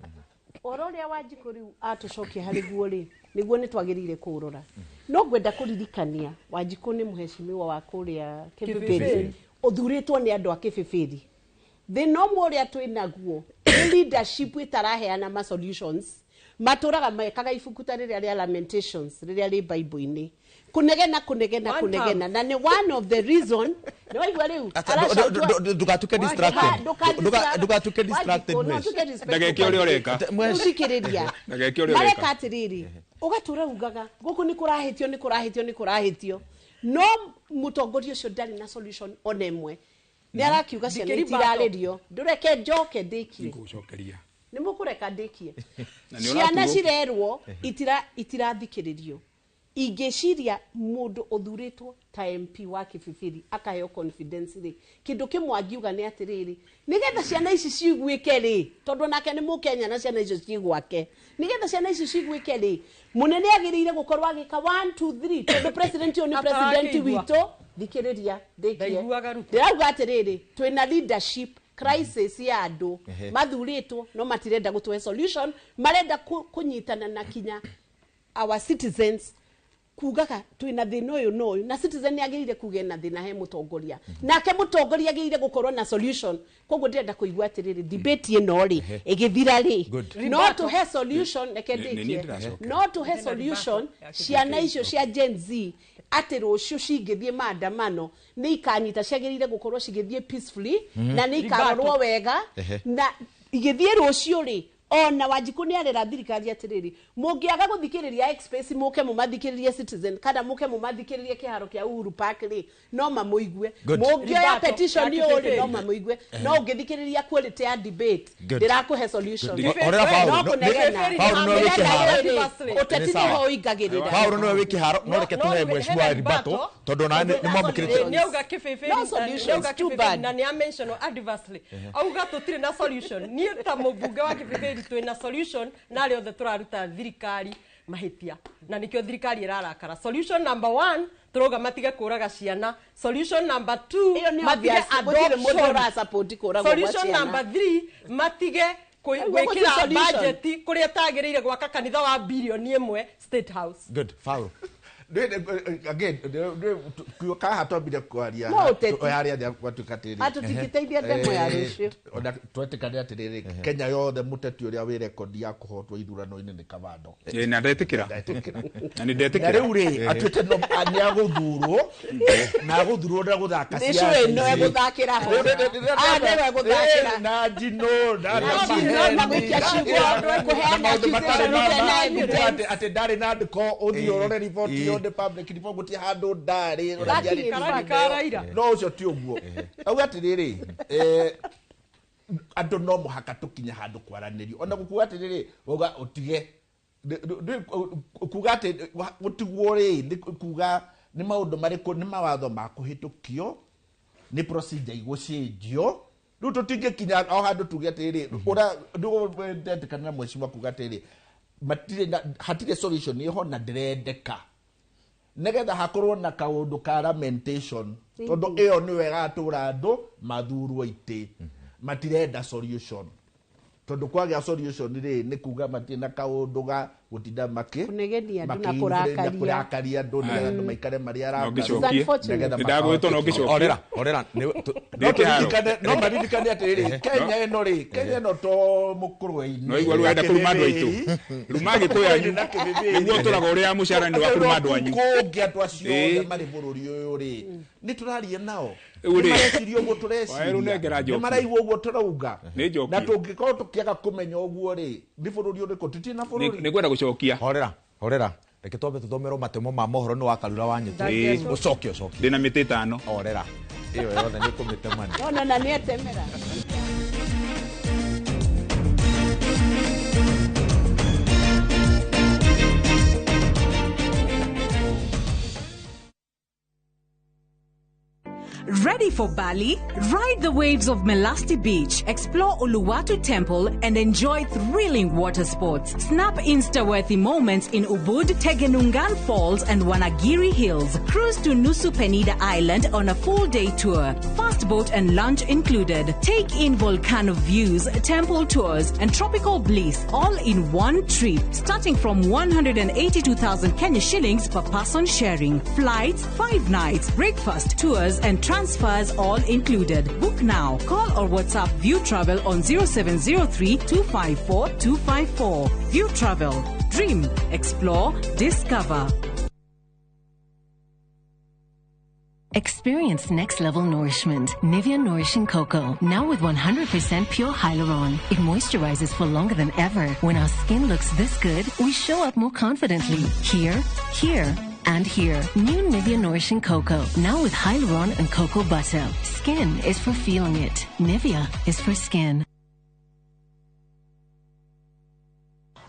oro ũrĩa Wanjikũ rĩu atũcokia harĩ guo rĩ nĩguo nĩ twagĩrĩire kũũrora. No ngwenda kũririkania Wanjikũ nĩ mũhecimiwa wa kũrĩa Kĩbĩbĩri ũthurĩtwo nĩ andũ a Kĩbĩbĩri. Thĩna ũmwe ũrĩa twĩ naguo nĩ leadership ĩtaraheana ma solutions matũraga mekaga ibuku ta rĩrĩa rĩa Lamentations rĩrĩa rĩ Bible-inĩ kunegena kunegena kunegena na nĩ one of the reason nĩ waigua rĩu ndugatuke distracted ndugatuke distracted ndageke ũrĩa ũreka mũthikĩrĩria ndageke ũrĩa ũreka mareka atĩrĩrĩ ũgatũra ugaga gũkũ nĩ kũrahĩtio nĩ kũrahĩtio nĩ kũrahĩtio no mũtongoria ũcio ndarĩ na solution ona ĩmwe nĩ arakiuga ciana itirarĩrio ndũreke njoke ndĩkie ngũcokeria nĩ mũkũreka ndĩkie ciana cirerwo itirathikĩrĩrio. Ingĩciria mũndũ ũthurĩtwo ta MP wa Kĩbĩbĩri akaheo confidence rĩ kĩndũ kĩmwe angiuga nĩ atĩrĩrĩ nĩgetha ciana ici ciguĩke rĩ tondũ nake nĩ mũkenya na ciana icio ciĩ gwake nĩgetha ciana ici ciguĩke rĩ mũnene agĩrĩire gũkorwo agĩka 1 2 3 tondũ president ũyũ nĩ president witũ thikĩrĩria ndĩkie ndĩrauga atĩrĩrĩ twĩna leadership crisis ya andũ mathurĩtwo no matirenda gũtũhe solution marenda kũnyitana na kinya our citizens kugaga twina thina uyu no uyu na citizen ni agirire kuge na thina he mutongoria nake mutongoria agirire gukorwo na solution koguo ndirenda kuigua atiriri debate ino ri igithira ri no to he solution reke ndikie no to he solution ciana icio cia Gen Z ati rucio cingithie maandamano ni ikanyita ciagirire gukorwo cigithie peacefully na ni ikarorwo wega na igithie rucio ri ona Wanjikũ nĩ arera thirikari atiriri mũngĩaga gũthikĩrĩria X-Space mũke mũmathikĩrĩrie Citizen kana mũke mũmathikĩrĩrie kĩharo kĩa Uhuru Park rĩ no mamũigue mũngĩoya petition ũyũ rĩ no mamũigue no ũngĩthikĩrĩria quality ya debate ndĩrakũhe solution no kũnegena ũteti nĩho ũingagĩrĩra Paul no wĩ kĩharo no reke tũhe mheshimiwa Ribato tondũ na nĩ mwamũkĩrĩte nĩ auga kĩbĩbĩ nĩ auga kĩbĩbĩ na nĩ a mention adversely auga tũtirĩ na solution niĩ ta mũmbunge wa kĩbĩbĩ twina solution na arĩa othe tũraruta thirikari mahĩtia na nĩkĩo thirikari ĩrarakara. Solution number 1 tũrauga matige kũraga ciana. Solution number 2 matige adoption. Solution number 3 matige gwĩkĩra budget kũrĩa tagĩrĩire gwaka kanitha wa bilioni 1 State House. Good. Foul. Again, kaha twambire kwaria haria gwatuĩka atĩrĩrĩ atutikiteithia ndemo ya rũciũ ona twetĩkane atĩrĩrĩ Kenya yothe mũteti ũrĩa wĩ rekondi ya kũhotwo ithurano-inĩ nĩ Kabando na ndetĩkĩra na nĩ ndetĩkĩra na rĩu rĩ atuĩte no nĩ agũthurwo na agũthurwo na gũthaka ciaca ĩno egũthakĩra ho nĩwe egũthakĩra na njino na gwĩkia ciugo kũheana atĩ ndarĩ na andĩko ũthiĩ ũrore riboti yothe public report guti handu ndari no ucio ti uguo auga atiriri andu no muhaka tukinye handu kwaranĩrio ona gũkuga atiriri wauga utige Kuga atĩ gũtigwo rĩ nĩ kuga nĩ maũndũ marĩkũ, nĩ mawatho ma kũhĩtũkio, nĩ procedure igũcenjio. Rĩu tũtingĩkinya o handũ tuge atĩrĩrĩ, ũrĩa ndetĩkana na mheshimiwa kuga atĩrĩrĩ, matirĩ na hatirĩ solution ĩho na ndĩrendeka, nĩgetha hakorwo na kaũndũ ka lamentation, tondũ ĩyo nĩyo ĩgatũra andũ mathurwo itĩ. Matirenda solution, tondũ kwagĩa solution rĩ, nĩ kuga matirĩ na kaũndũ ga gũtinda makĩ Kũnegenia andũ na makĩ- kũrakaria. kũrakaria andũ, nĩgetha andũ maikare marĩ No arakaru, ngĩcokie. nĩgetha Nĩndagwĩtwo no ngĩcokie. Orera, orera. No Ndĩ kĩharo. no maririkane atĩrĩrĩ, Kenya ĩno rĩ, Kenya ĩno to mũkũrwe-inĩ No igua rĩu arenda kũruma andũ aitũ. Ruma Gĩkũyũ anyu. Nĩguo tũraga ũrĩa mũcara nĩ wa kũruma andũ anyu. Kũngĩ andũ acio othe Ĩĩ. marĩ bũrũri ũyũ rĩ, nĩ tũraria nao. Rĩu rĩ, Nĩ mareciria ũguo Waĩrũ nengera tũreciria, njoki. nĩ maraigua ũguo tũrauga. Nĩ njoki. Na tũngĩkorwo tũkĩaga kũmenya ũguo rĩ, nĩ bũrũri ũrĩkũ? Tũtirĩ na bũrũri. Nĩ ngwenda gũcokia. Horera, horera. Reke twambe tũthomerwo matemo ma mohoro nĩ wa Karura wa Nyĩtũ. Ĩĩ. Ũcoke, ũcoke. Ndĩna mĩtĩ 5. Horera. Ĩyo yothe nĩ kũmĩtemania. Ona na nĩ atemera. Ready for Bali? Ride the waves of Melasti Beach, explore Uluwatu Temple, and enjoy thrilling water sports. Snap Insta-worthy moments in Ubud, Tegenungan Falls, and Wanagiri Hills. Cruise to Nusa Penida Island on a full-day tour. Fast boat and lunch included. Take in volcano views, temple tours, and tropical bliss all in one trip, starting from 182,000 Kenya shillings per person sharing. Flights, 5 nights, breakfast, tours, and transfers all included. Book now. Call or WhatsApp View Travel on 0703 254 254. View Travel. Dream, explore, discover. Experience next level nourishment. Nivea Nourishing Cocoa. Now with 100% pure hyaluron. It moisturizes for longer than ever. When our skin looks this good, we show up more confidently. Here, here, and here. New Nivea Nourishing Cocoa. Now with hyaluron and cocoa butter. Skin is for feeling it. Nivea is for skin.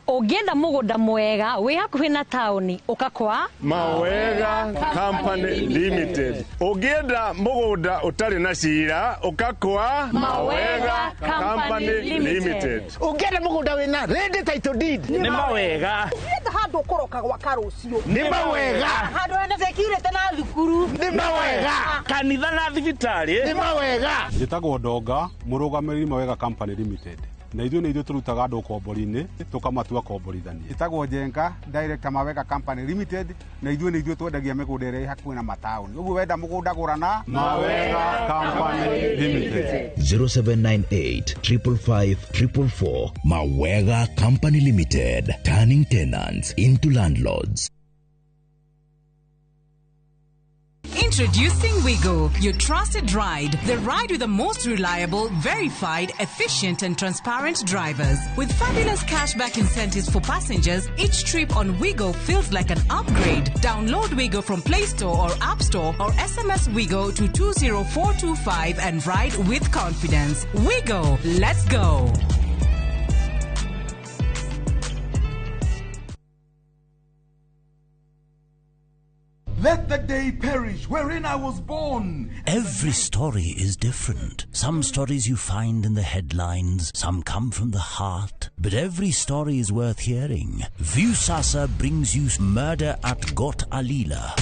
Ũngĩenda mũgũnda mwega wĩ hakuhĩ na taũni ũka kwa Mawega Company Limited. Ũngĩenda mũgũnda ũtarĩ na cira ũka kwa Mawega Company Limited. Ũngĩenda mũgũnda wĩna ready title deed Nĩ Mawega. Ũngĩenda handũ ũkũroka gwaka rũciũ Nĩ Mawega. Handũ hena security na thukuru Nĩ Mawega. Kanitha na thibitarĩ Nĩ Mawega. Njĩtagwo Ndonga, mũrũgamĩrĩri Mawega Company Limited. Na ithuĩ nĩ ithuĩ tũrutaga andũ ũkombori-inĩ tũkamatua komborithania. Njĩtagwo Njenga, director Mawega Company Limited, na ithuĩ nĩ ithuĩ twendagia mĩgũnda ĩrĩa ĩ hakuhĩ na mataũni. Ũguo wenda mũgũnda gũra na Mawega Company Limited. 0798 555 444. Mawega Company Limited, turning tenants into landlords. Introducing Wigo, your trusted ride. The ride with the most reliable, verified, efficient, and transparent drivers. With fabulous cashback incentives for passengers, each trip on Wigo feels like an upgrade. Download Wigo from Play Store or App Store or SMS Wigo to 20425 and ride with confidence. Wigo, let's go. Let the day perish wherein I was born. Every story is different. Some stories you find in the headlines, some come from the heart. But every story is worth hearing. Viusasa brings you Murder at Got Alila.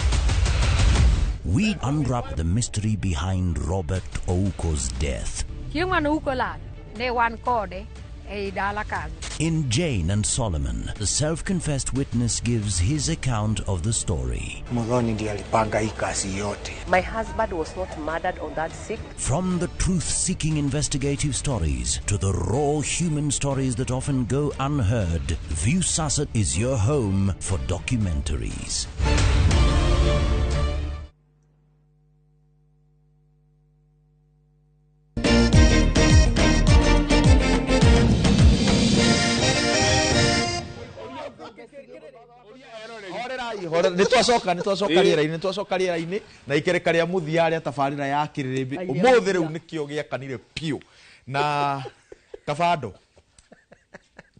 We unwrap the mystery behind Robert Ouko's death. Chieng' mane Ouko lal, ne wan kode ei dala kanyo. In Jane and Solomon, the self-confessed witness gives his account of the story. Muthoni ndiye alipanga hii kazi yote. My husband was not murdered on that 6th. From the truth-seeking investigative stories to the raw human stories that often go unheard, Viusasa is your home for documentaries. Nĩ twacoka rĩera-inĩ na ikereka rĩa mũthia rĩa tabarĩra ya kĩrĩrĩmbĩ ũmũthĩ rĩu nĩkĩo gĩakanire piũ na Kabando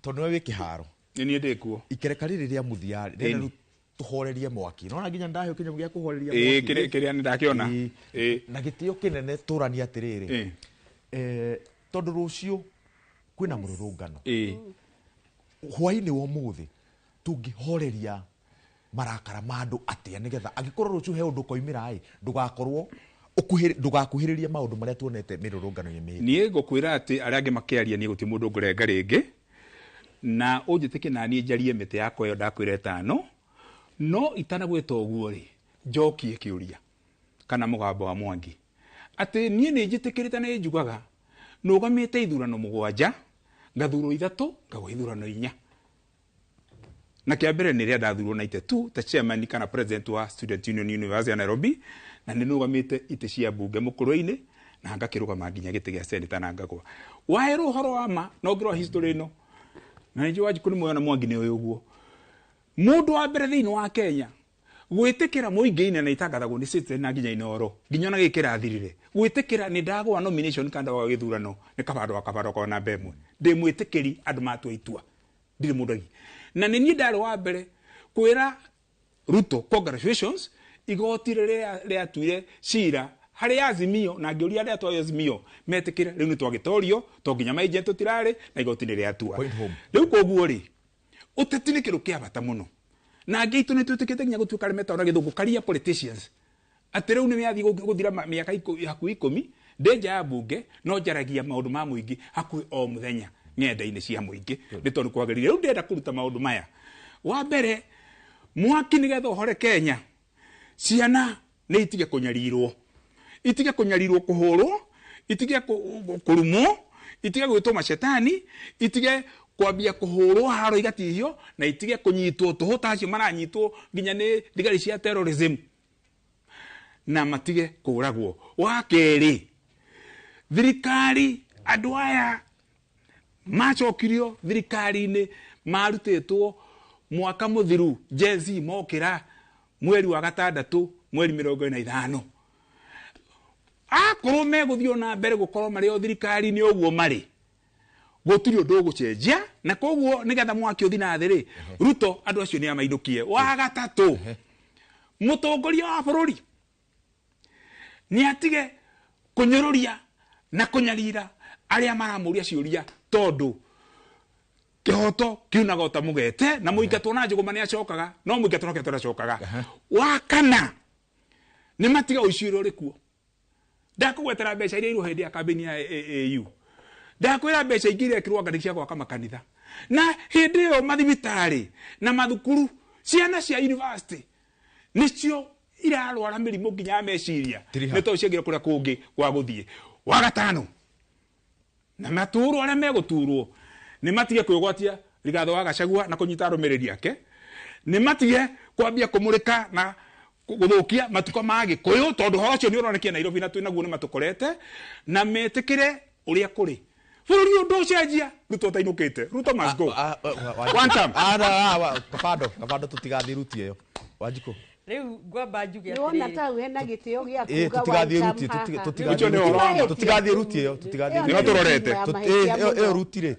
tondũ nĩwe wĩ kĩharo. Nĩ niĩ ndĩ kuo. Ikereka rĩrĩ rĩa mũthia rĩ tuhorerie mwaki. Nona nginya ndaheo kinyamũ gĩa kũhoreria mwaki. Kĩrĩa nĩ ndakĩona. Na gĩtĩo kĩnene tũrania atĩrĩrĩ. Tondũ rũciũ kwĩna mũrũrũngano. Hwaĩ-inĩ wa ũmũthĩ tũngĩhoreria marakara ma andũ atĩa nĩgetha angĩkorwo rũciũ he ũndũ ũkoimĩra ĩ ndũgakorwo ndũgakuhĩrĩrie maũndũ marĩa tuonete mĩrũrũngano-inĩ mĩhĩtũku. Niĩ ngũkwĩra atĩ arĩa angĩ makĩaria niĩ gũtirĩ mũndũ ngũrenga rĩngĩ na ũnjĩtĩkie na niĩ njarie mĩtĩ yakwa ĩyo ndakwĩra ĩtano no itanagwĩta ũguo rĩ njokie kĩũria kana mũgambo wa Mwangi atĩ niĩ nĩ njĩtĩkĩrĩte na njugaga nũgamĩte ithurano 7 ngathurwo 3 ngagwa ithurano 4 na kĩa mbere nĩ rĩrĩa ndathurwo 92 ta chairman kana president wa Student Union University ya Nairobi na nĩ nũgamĩte itĩ cia mbunge mũkũrũ-inĩ na ngakĩrũgama nginya gĩtĩ gĩa seneta na ngagwa waherwo ũhoro wa ma na ũngĩrora history ĩno na nĩ Wanjikũ nĩ muoyo na Mwangi nĩ ũyũ ũguo mũndũ wa mbere thĩinĩ wa Kenya gwĩtĩkĩra mũingĩ-inĩ na itangathagwo nĩ Citizen na nginya Inooro nginya ona gĩkĩ kĩrathirire gwĩtĩkĩra nĩ ndagwa nomination kana ndagwa gĩthurano nĩ kabando kwa namba ĩmwe ndĩ mwĩtĩkĩri andũ matua itua ndirĩ mũndũ agi na nĩ niĩ ndarĩ wa mbere kwĩra Ruto congratulations igoti rĩrĩa rĩatuire cira harĩ Azimio na ngĩũria arĩa twarĩ Azimio metĩkĩre rĩu nĩ twagĩtorio to nginya maijent tũtirarĩ na igoti nĩ rĩatua rĩu koguo rĩ ũteti nĩ kĩndũ kĩa bata mũno na angĩ aitũ nĩ twĩtĩkĩte nginya gũtuĩka arĩa metagwo na gĩthũngũ career politicians atĩ rĩu nĩ mĩathiĩ gũthira mĩaka hakuhĩ 10 ndĩ nja ya mbunge no njaragia maũndũ ma mũingĩ hakuhĩ o mũthenya ng'enda-inĩ cia mũingĩ nĩ tondũ kwagĩrĩire rĩu ndĩrenda kũruta maũndũ maya wa mbere mwaki nĩgetha ũhore Kenya ciana nĩ itige kũnyarirwo itige kũnyarirwo kũhũrwo itige kũrumwo itige gwĩtwo macetani itige kwambia kũhũrwo haro igatihio na itige kũnyitwo tũhũ ta acio maranyitwo nginya nĩ thigari cia terrorism na matige kũragwo. Wa kerĩ thirikari andũ aya macokirio thirikari-inĩ marutĩtwo mwaka mũthiru Gen Z mokĩra mweri wa 6 mweri 45 akorwo megũthiĩ na mbere gũkorwo marĩ o thirikari-inĩ ũguo marĩ gũtirĩ ũndũ ũgũcenjia na koguo nĩgetha mwaki ũthi na thĩ rĩ Ruto andũ acio nĩ amainũkie. Wa gatatũ mũtongoria wa bũrũri nĩ atige kũnyũrũria na kũnyarira arĩa maramũria ciũria tondũ kĩhoto kiunaga ota mũgete na mũingatwo na njũgũma nĩ acokaga no mũingatwo na kĩhoto ndacokaga. Wa kana nĩ matiga ũici ũrĩa ũrĩ kuo ndakũgwetera mbeca iria irwo hĩndĩ ya kambĩini ya AU ndakwĩra mbeca ingĩ irekĩrwo anga nĩ cia gwaka makanitha na hĩndĩ ĩyo mathibitarĩ na mathukuru ciana cia university nĩcio irarwara mĩrimũ nginya ya meciria nĩ tondũ ciagĩrĩire kũrĩa kũngĩ gwa gũthiĩ. Wa gatano na maturwo arĩa megũturwo nĩ matige kwĩgwatia Rigathĩ wa Gachagua na kũnyita arũmĩrĩri ake nĩ matige kwambia kũmũrĩka na gũthũkia matuko ma Gĩkũyũ tondũ ũhoro ũcio nĩ ũronekia Nairobi na twĩnaguo nĩ matũkorete na metĩkĩre ũrĩa kũrĩ bũrũri ũyũ ndũcenjia Ruto ũtainũkĩte. Ruto must go. One time. Kabando tũtigathiĩ ruti ĩyo Wanjikũ rĩu ngwamba njuge atĩrĩrĩ nĩwona ta hena gĩtĩo gĩa kuga tũtigathiĩ ruti tũtigathiĩ ruti ĩyo tũtigathiĩ nĩho tũrorete ĩyo ruti rĩ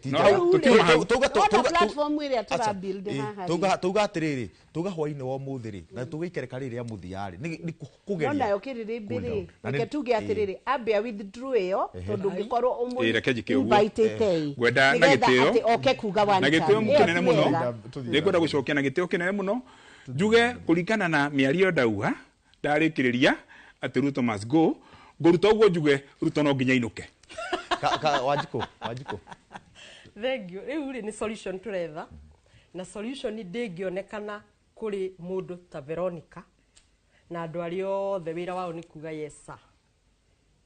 platform ĩrĩa tũra build haha tuga atĩrĩrĩ tuga hwaĩ-inĩ wa ũmũthĩ rĩ na tuga ikereka rĩrĩ rĩa mũthia rĩ nĩ kũgeria no nayo kĩrĩrĩmbĩ rĩ reke tuge atĩrĩrĩ ambe a withdraw ĩyo tondũ ũngĩkorwo ũmũinvitĩte ngwenda na gĩtĩo oke kuga one na gĩtĩo kĩnene mũno nĩngwenda gũcokia na gĩtĩo kĩnene mũno njuge kũringana na mĩario ndauga ndarĩkĩrĩria atĩ Ruto must go ngũruta ũguo njuge Ruto no nginya inũke. Wanjikũ thank you. Rĩu rĩ nĩ solution tũretha na solution ndĩngĩonekana kũrĩ mũndũ ta Veronica na andũ arĩa othe wĩra wao nĩ kuga yes sir.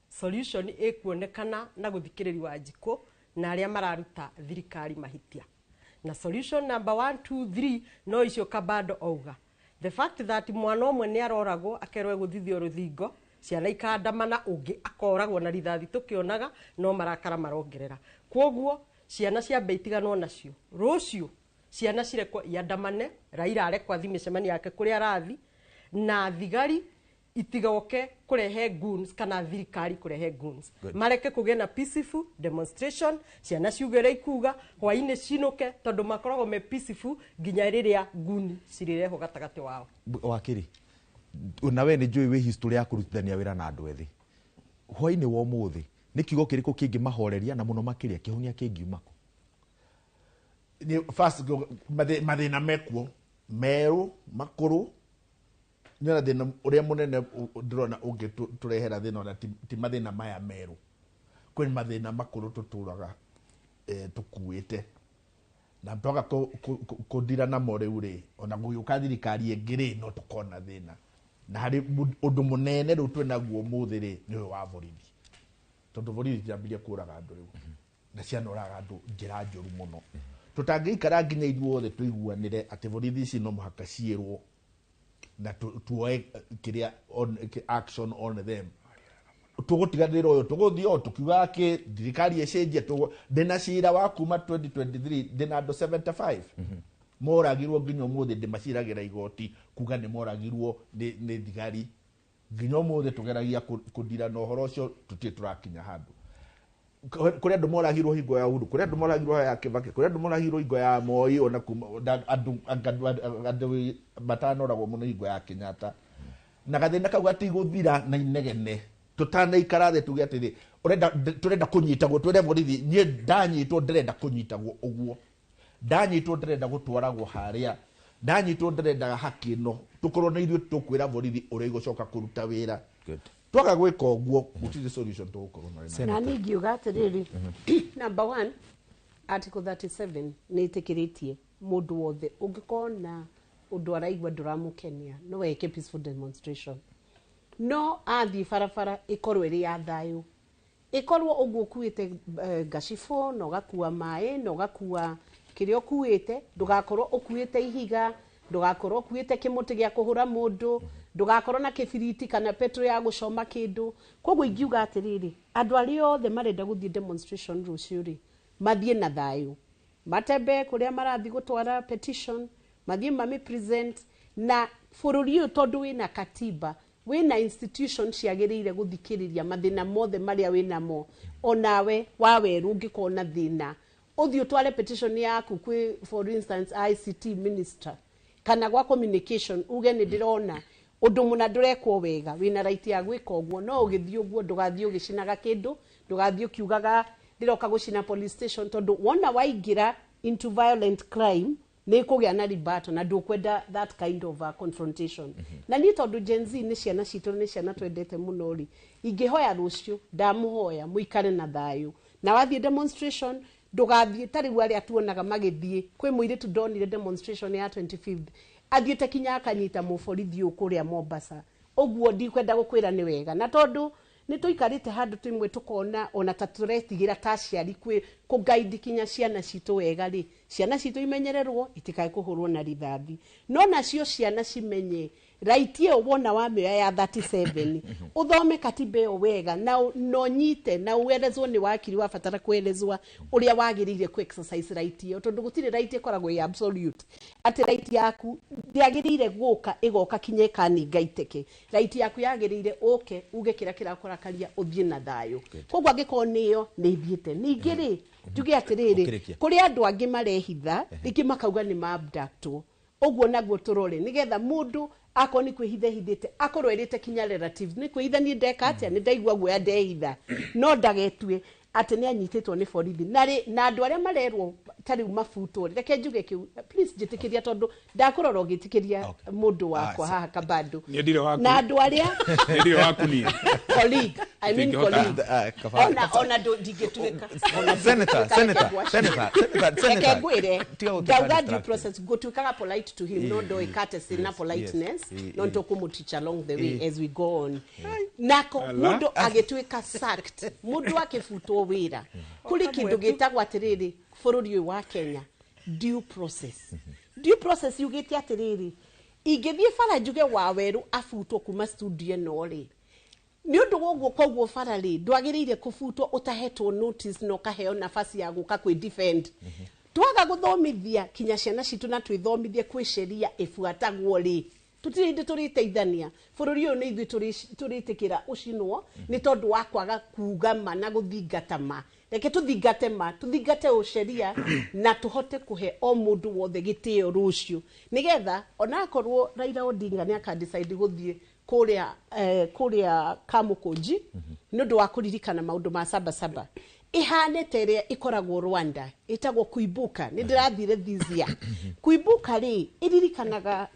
Solution ĩkuonekana na gũthikĩrĩria Wanjikũ na arĩa mararuta thirikari mahĩtia na solution number 1 2 3 no icio Kabando auga the fact that mwana ũmwe nĩ aroragwo akerwo egũthithio rũthingo ciana ikandamana ũngĩ akoragwo na rithathi tũkĩonaga no marakara marongerera kwoguo ciana ciambe itiganwo nacio rũciũ ciana cirekwo iandamane Raila arekwo athi mĩcemanio yake kũrĩa arathi na thigari itigoke kurehe goons kana thirikari kurehe goons. Good. Mareke kugĩa na peaceful demonstration, ciana ciuge ũrĩa ikuga, hwainĩ cinũke, tondũ makoragwo me peaceful nginya rĩrĩa nguni cirĩrehwo gatagatĩ wao. Wakiri, na we nĩ njũĩ wĩ history ya kũrutithania wĩra na andũ ethĩ, hwainĩ wa ũmũthĩ nĩ kiugo kĩrĩkũ kĩngĩmahoreria na mũno makĩria kĩhonia kĩngiuma kũ? Nĩ first mathĩna mekuo merũ makũrũ, nĩona thĩna ũrĩa mũnene ndĩrona ũngĩtũrehera thĩna ona ti mathĩna maya merũ, kwĩ mathĩna makũrũ tũtũraga tũkuĩte na twaga kũndira namo rĩu rĩ, ona gũgĩũka thirikari ĩngĩ rĩ, no tũkona thĩna. Na harĩ ũndũ mũnene rĩu twĩnaguo ũmũthĩ rĩ, nĩ ũyũ wa borithi, tondũ borithi ciambirie kũraga andũ rĩu na cianoraga andũ njĩra njũru mũno. Tũtangĩikara nginya ithuothe tũiguanĩre atĩ borithi ici no mũhaka ciĩrwo na tuoe kĩrĩa action on them, tũgũtiganĩra ũyũ tũgũthiĩ o tũkiugaga kĩ thirikari ĩcenjie. Ndĩna cira wa kuma 2023, ndĩna andũ 75 moragirwo nginya ũmũthĩ ndĩmaciragĩra igoti kuga nĩ moragirwo nĩ thigari. Nginya ũmũthĩ tũgeragia kũndira na ũhoro ũcio, tũtirĩ tũrakinya handũ. Kũrĩ andũ moragirwo hingo ya Uhuru, kũrĩ andũ moragirwo ya Kibaki, kũrĩ andũ moragirwo hingo ya Moi, ona kuma andũ matanoragwo mũno hingo ya Kenyatta. Na gathĩna kau gatigũthira na inegene tũtanaikara thĩ tuge atĩrĩ, tũrenda kũnyitagwo, twĩre borithi niĩ ndanyitwo ndĩrenda kũnyitagwo ũguo, ndanyitwo ndĩrenda gũtwaragwo harĩa, ndanyitwo ndĩrendaga haki ĩno, tũkorwo na ithuĩ tũkwĩra borithi ũrĩa igũcoka kũruta wĩra. Twaga gwĩka ũguo gũtirĩ solution tũgũkorwo nayo. Na niĩ ingiuga atĩrĩrĩ, number one, article 37 nĩ ĩtĩkĩrĩtie mũndũ wothe ũngĩkorwo na ũndũ araigua ndũramũkenia no eke peaceful demonstration, no athiĩ barabara ĩkorwo ĩrĩ ya thayũ, ĩkorwo ũguo ũkuĩte ngacibũ na ũgakua maĩ na ũgakua kĩrĩa ũkuĩte, ndũgakorwo ũkuĩte ihiga, ndũgakorwo ũkuĩte kĩmũtĩ gĩa kũhũra mũndũ, ndũgakorwo na kĩbiriti kana petro ya gũcoma kĩndũ. Koguo ingiuga atĩrĩrĩ, andũ arĩa othe marenda gũthiĩ demonstration rũciũ rĩ, mathiĩ na thayũ, matembee kũrĩa marathiĩ gũtwara petition, mathiĩ mami present. Na bũrũri ũyũ tondũ wĩna katiba, wĩna institution ciagĩrĩire gũthikĩrĩria mathĩna mothe marĩa wĩnamo. Onawe wawerũ ũngĩkorwo na thĩna, ũthiĩ ũtware petition yaku kwĩ for instance ICT minister kana gwa communication, uge nĩ ndĩrona ũndũ mũna ndũrekwo wega, wĩna right ya gwĩka ũguo. No ũgĩthiĩ ũguo ndũgathiĩ ũgĩcinaga kĩndũ, ndũgathiĩ ũkiugaga ndĩroka gũcina police station, tondũ wona waingĩra into violent crime nĩ kũgĩa na ribato na ndũkwenda that kind of a confrontation. Na niĩ tondũ Gen Z nĩ ciana citũ, nĩ ciana twendete mũno rĩ, ingĩhoya rũciũ ndamũhoya mũikare na thayũ, na wathiĩ demonstration ndũgathiĩ ta rĩu arĩa tuonaga magĩthiĩ. Kwĩ mũirĩtu ndonire demonstration ya 25th athiĩte kinya akanyita mũborithi ũyũ kũrĩa Mombasa. Ũguo ndikwenda gũkwĩra nĩ wega, na tondũ nĩ tũikarĩte handũ tũmwe tũkona ona ta tũretigĩra ta aciari kwĩ kũgaidi kinya ciana citũ wega rĩ, ciana citũ imenyererwo itikae kũhũrwo na rithathi, no nacio ciana cimenye right ĩyo wona wamĩoya ya 37, ũthome katiba ĩyo wega na no nyite na uelezwo nĩ wakiri wabatara kuelezwa ũrĩa wagĩrĩire ku exercise right ĩyo, tondũ gũtirĩ right ĩkoragwo ĩ absolute atĩ right yaku ndĩagĩrĩire gũka ĩgoka kinya ĩkaninga iteke. Right yaku yagĩrĩire ũke uge kĩrĩa kĩrakũrakaria ũthiĩ na thayũ. Koguo angĩkorwo nĩyo nĩ ithiĩte. Ningĩ rĩ, njuge atĩrĩrĩ, Ũkĩrĩkia. kũrĩ andũ angĩ marehitha rĩngĩ makauga nĩ ma abductwo, ũguo naguo tũrore nĩgetha mũndũ akorwo nĩ kwĩhitha ehithĩte akorwo erĩte kinya relatives nĩ kwĩhitha niĩ ndeka atĩa, nĩ ndaigua guoya ndehitha, no ndagetue atĩ nĩ anyitĩtwo nĩ borithi. Na rĩ, na andũ arĩa marerwo ta rĩu mabutwo, reke njuge kĩu please, njĩtĩkĩria tondũ ndakũrora ũgĩtĩkĩria mũndũ wakwa haha kabando. Niĩ ndirĩ waku. Na andũ arĩa Niĩ ndirĩ waku niĩ. Colleague, I mean Ndingĩhota. colleague. Kaba- Ona ndingĩtuĩka. Ona Senator, ndingĩtuĩka, Senator, reke Senator, Senator, reke Senator. ngwĩre, Tiga gũtuĩka ndauga due distracted. process ngũtuĩkaga polite to him, no ndoĩ courtesy na politeness, no nĩtũkũmũteach along the way as we go on. Nako Ala. mũndũ agĩtuĩka sacked, mũndũ akĩbutwo wĩra, kũrĩ kĩndũ gĩtagwo atĩrĩrĩ bũrũri ũyũ wa Kenya, due process. Due process yugĩte atĩrĩrĩ, ingĩthiĩ bara njuge Wawerũ abutwo kuma studio ĩno rĩ, nĩ ũndũ wa ũguo koguo bara rĩ ndwagĩrĩire kũbutwo ũtahetwo notice na ũkaheo nafasi ya gũka kwĩ defend. Twaga gũthomithia kinya ciana citũ na twĩthomithie kwĩ sheria ĩbuatagwo rĩ, Tũtirĩ hĩndĩ tũrĩteithania. Bũrũri ũyũ nĩ ithuĩ tũrĩtĩkĩra ũcinwo nĩ tondũ wa kwaga kuga ma na gũthingata ma. Reke tũthingate ma, tũthingate ũceria na tũhote kũhe o mũndũ wothe gĩtĩo rũciũ, nĩgetha onakorwo Raila Odinga nĩ aka decide gũthiĩ kũrĩa kũrĩa Kamũkũnji nĩ ũndũ wa kũririkana maũndũ ma Sabasaba, ihane ta ĩrĩa ĩkoragwo Rwanda ĩtagwo Kuibuka. Nĩ ndĩrathire this year. Kuibuka rĩ, ĩririkanaga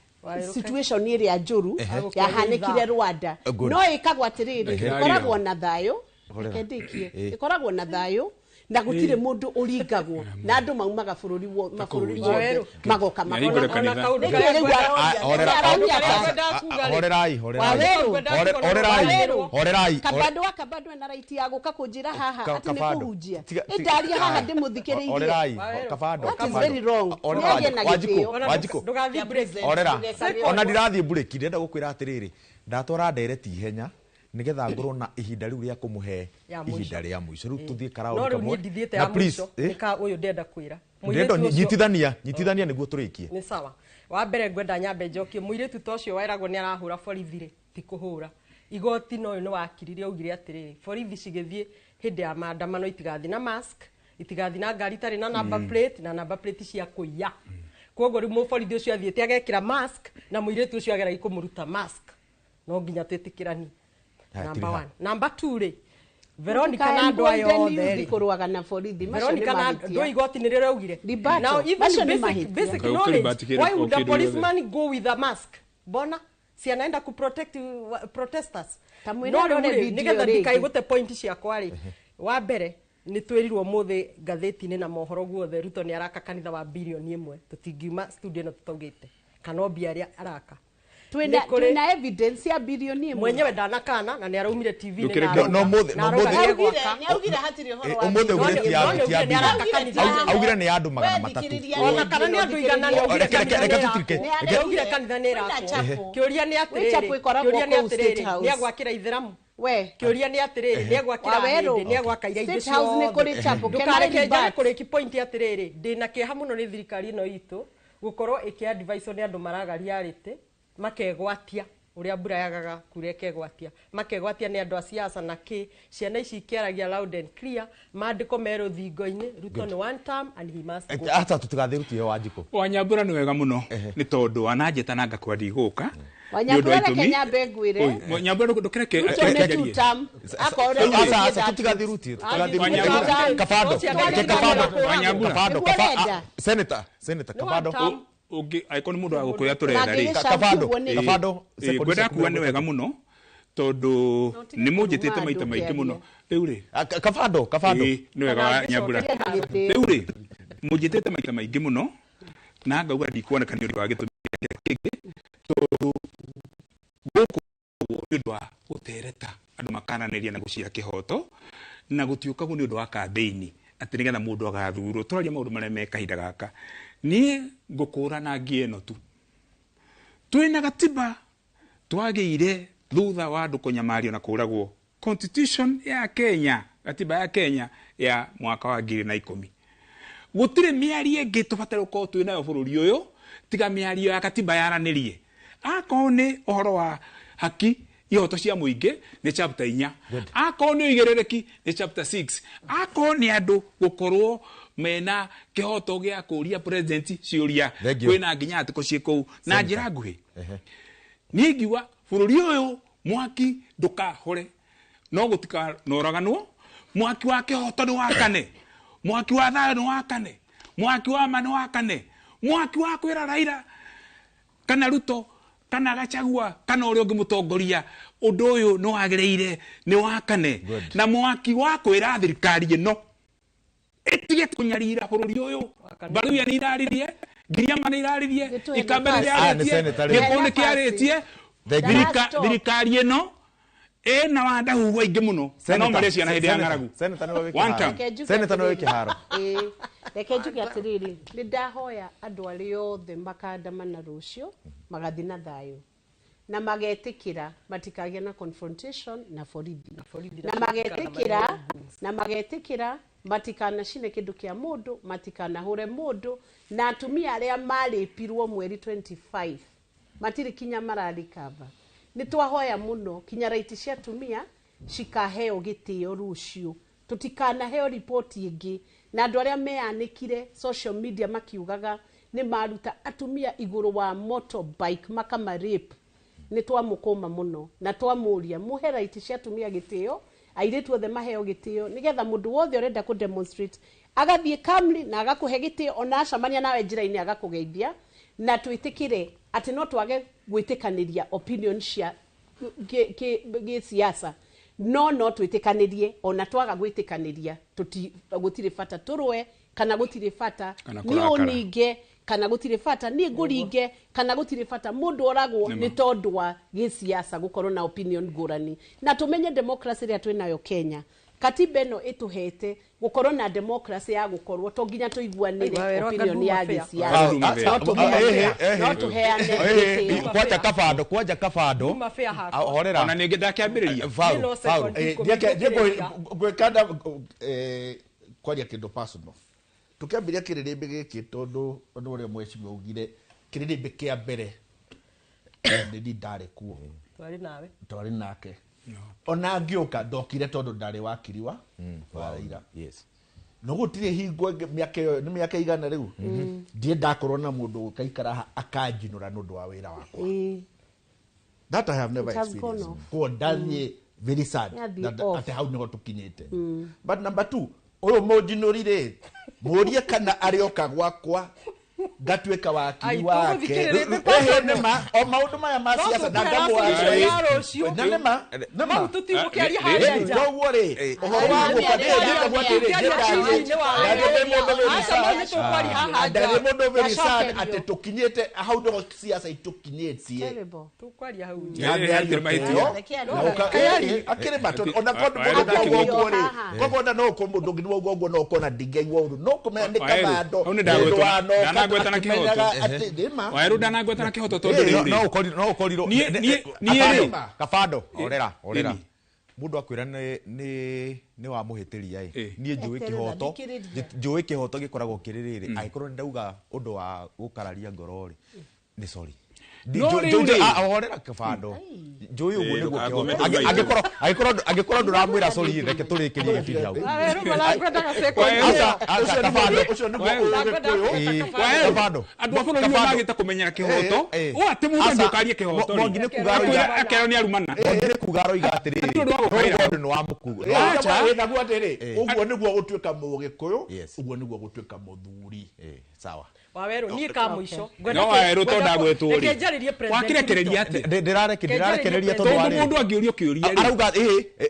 situation ĩrĩa njũru yahanĩkire Rwanda. No ĩkagwo atĩrĩrĩ, ĩkoragwo na thayũ, reke ndĩkie, ĩkoragwo na thayũ na gũtirĩ mũndũ ũringagwo, na andũ maumaga bũrũri mabũrũri mothe magoka. Horerai, horerai, horerai. Kabando wa Kabando ena right ya gũka kũnjĩra haha atĩ nĩ kũhunjia. Ĩndaria haha ndĩmũthikĩrĩirie. Horerai, Kabando. That is very wrong. Nĩagĩe na gĩtĩo. Wanjikũ, horera. Ona ndirathiĩ mburĩki, ndĩrenda gũkwĩra atĩrĩrĩ, ndatwara ndereti ihenya nigetha ngorwo na ihinda riu ria kumuhe ihinda ria mwisho. Riu tuthie karaoni kamwe na please nika uyu ndenda kwira ndendo nyitithania nyitithania niguo turikie. Ni sawa. Wa mbere ngwenda nyambe njokie muiritu ta ucio wairagwo ni arahura borithi ri ti kuhura igoti no uyu ni wakirire augire atiriri borithi cigithie hindi ya maandamano itigathi na mask, itigathi na ngari itari na number plate na number plate cia kuiya. Koguo riu muborithi ucio athiite agekira mask na muiritu ucio ageragia kumuruta mask, no nginya twitikirani. Number 1. Number 2 ri, Veronica na andu aya othe ri kuruaga na borithi macio Veronica na andu igoti ni riraugire. Now even basic knowledge, why would the policeman go with a mask? Bona si anaenda ku protect protesters. No rĩ nigetha ndikaigute point ciakwa ri, wa mbere ni twirirwo muthi ngathĩti-inĩ na mohoro guothe Ruto ni araka kanitha wa bilioni 1. Tutingiuma studio na tutaugite kana mbia aria araka. Twina evidence ya bilioni 1. Mwenyewe ndanakana na nĩ araumire TV nĩ no mothe no mothe nĩaugire hatirĩ ũhoro wa ũmũthĩ augire ti ya bilioni, augire nĩ andũ 300. Ona kana nĩ andũ 100 nĩaugire nĩaugire kanitha nĩ ĩrakwo. Kĩũria nĩ atĩrĩrĩ, kĩũria nĩ atĩrĩrĩ, nĩagwakĩra ithĩramu? We kĩũria nĩ atĩrĩrĩ, nĩagwakĩra hĩndĩ, nĩagwaka iria ingĩ State House nĩ kũrĩ chapel. Ndũkareke njage kũrĩki point atĩrĩrĩ, ndĩna kĩeha mũno nĩ thirikari ĩno itũ gũkorwo ĩkĩ advise nĩ andũ maragaria rĩtĩ makegwatia uria mbura yagaga kura ĩkegwatia, makegwatia nĩ andũ a siasa na kĩ ciana ici ikĩaragia loud and clear, maandĩko me rũthingo-inĩ. Ruto nĩ one term and he must go. Ata tutigathiĩ Ruto Wanjikũ. Wanyambura nĩ wega mũno nĩ tondũ ananjĩta na ngakwa ndigũka. Wanyambura reke nyambe ngwĩre. Wanyambura ndũkereke Ruto nĩ two term. Akorwo asa tutigathiĩ Ruto, tutigathiĩ Ruto. Kabando, Kabando, Kabando, Senator, Senator Kabando. Ungi angĩkorwo nĩ mũndũ wa gũkũya tũretha rĩ, Kabando, Kabando, ngwenda kuga nĩ wega mũno tondũ nĩ mũnjĩtĩte maita maingĩ mũno rĩu rĩ. Kabando, Kabando nĩ wega wa Nyambura. Rĩu rĩ mũnjĩtĩte maita maingĩ mũno na ngauga ndikuoneka nĩ ũndũ wa gĩtũmi kĩngĩ tondũ gũkũ nĩ ũndũ wa gũtereta andũ makananĩria na gũcira kĩhoto na gũtiũkagwo nĩ ũndũ wa kambĩini atĩ nĩgetha mũndũ agathurwo. Tũraria maũndũ marĩa me kahinda gaka. Niĩ ngũkũrana ngie ĩno tu twĩna gatiba twagĩire thutha wa andũ kũnyamario na kũragwo. Constitution ya Kenya, gatiba ya Kenya ya mwaka wa 2010, gũtirĩ mĩario ĩngĩ tũbataire gũkorwo twĩ nayo bũrũri ũyũ tiga mĩario ya katiba yaranĩrie. Akorwo nĩ ũhoro wa haki ihoto cia mũingĩ nĩ chapter 4, akorwo nĩ ũigĩrĩrĩki nĩ chapter 6, akorwo nĩ andũ gũkorwo mena kĩhoto gĩa kũria president ciũria kwĩna nginya atĩko ciĩ kũu na njĩra nguhĩ. Niĩ ngiuga bũrũri ũyũ mwaki ndũkahore no gũtikanoraganwo, mwaki wa kĩhoto nĩ wakane, mwaki wa thayũ nĩ wakane, mwaki wa ma nĩ wakane, mwaki wa kwĩra Raila kana Ruto kana Gachagua kana ũrĩa ũngĩ mũtongoria ũndũ ũyũ nĩ wagĩrĩire nĩ wakane, na mwaki wa kwĩra thirikari ĩno ĩtige kũnyarira bũrũri ũyũ. Baruya nĩ iraririe, Ngiriama nĩ iraririe, Ikamba nĩ irarĩtie, Gĩkũyũ nĩ kĩarĩtie. Thirikari ĩno ĩna wandahuhu aingĩ mũno na no marĩe ciana hĩndĩ ya ng'aragu. Senator nĩwe kĩharo. Reke njuge atĩrĩrĩ, nĩ ndahoya andũ arĩa othe makandamana rũciũ magathiĩ na thayũ na magetĩkĩra matikagĩa na confrontation na borithi, na magetĩkĩra matikanacine kĩndũ kĩa mũndũ, matikanahure mũndũ, na atumia arĩa marĩpirwo mweri 25 Matirĩ kinya mararikaba. Nĩ twahoya mũno kinya raiti cia atumia cikaheo gĩtĩo rũciũ. Tũtikanaheo riboti ĩngĩ na andũ arĩa meanĩkire social media makiugaga nĩ maruta atumia igũrũ wa motorbike makama rape. Nĩ twamũkũma mũno na twamũria mũhe raiti cia atumia gĩtĩo, airĩtu othe maheo gĩtĩo nĩgetha mũndũ wothe ũrenda kũ demonstrate agathiĩ calmly na agakũhe gĩtĩo ona acemania nawe njĩra-inĩ agakũgeithia, na twĩtĩkĩre atĩ no twage gwĩtĩkanĩria opinion cia gĩsiasa, no twĩtĩkanĩrie ona twaga gwĩtĩkanĩria gũtirĩ bata tũrũe kana gũtirĩ bata niĩ ũninge kana gũtirĩ bata niĩ ngũringe kana gũtirĩ bata mũndũ oragwo nĩ tondũ wa gĩsiasa gũkorwo na opinion ngũrani. Na tũmenye democracy ĩrĩa twĩnayo Kenya, katiba ĩno ĩtũhete gũkorwo na democracy ya gũkorwo to nginya tũiguanĩre opinion ya gĩsiasa, no tũheane gĩtĩo. Kwanja kabando horera ona ningĩ ndakĩambĩrĩria ngwĩkanda kwaria kĩndũ personal. Tukiambiria kĩrĩrĩmbĩ gĩkĩ tondũ ũndũ ũrĩa mheshimiwa augire kĩrĩrĩmbĩ kĩa mbere nĩ ndi ndarĩ kuo, twarĩ nake ona ngĩũka ndokire tondũ ndarĩ wakiri wa Raila. No gũtirĩ hingo mĩaka ĩyo nĩ mĩaka igana rĩu ndiĩ ndakorwo na mũndũ ũkaikara haha akanjinũra nĩ ũndũ wa wĩra wakwa. That I have never experienced. Koguo ndathiĩ very sad atĩ hau nĩho tũkinyĩte. But number 2, ũyũ mũnjinũri rĩ mũrie kana arĩoka gwakwa ngatuĩka wakiri wake. Nĩma o maũndũ maya ma siasa na ngamũaria na nĩma nĩma koguo rĩ ũhoro wa gũka ndĩrenda atĩrĩ ndarĩ mũndũ very sad atĩ tũkinyĩte hau nĩho siasa itũkinyĩtie. Akĩrĩ ma ona korwo rĩ koguo ona no ũkorwo mũndũ ũngĩ nĩ wauga ũguo no ũkona ndingĩaigua ũru no kũmenya nĩ kabando mũndũ wa no Waweru ndanagweta na kĩhoto tondũ rĩu no ũkorirwo niĩ kabando horera mũndũ akwĩra nĩ wamũhĩtĩria ĩ niĩ njũĩ kĩhoto njũĩ kĩhoto gĩkoragwo kĩrĩ rĩrĩ angĩkorwo nĩ ndauga ũndũ wa gũkararia ngoro rĩ nĩ sorry. Horera kabando njũĩ ũguo nĩguo kĩhoto angĩkorwo ndũramwĩra sorry reke tũrĩkĩrie gĩbindi hau. Andũ a bũrũri ũyũ magĩte kũmenyera kĩhoto ũ atĩ mũndũ angĩũkaria kĩhoto Mwangi nĩ kuga akerwo nĩ arumana. Mwangi nĩ kuga aroiga atĩrĩrĩ tondũ nĩ wamũkuga naguo atĩrĩ ũguo nĩguo gũtuĩka mũgĩkũyũ ũguo nĩguo gũtuĩka mũthuri. Sawa Waweru niĩ ka mũico no Waweru to ndagwetwo rĩ wakirekereria atĩ ndĩrarekereria tondũ warĩ mũndũ angĩũrio kĩũria rĩ arauga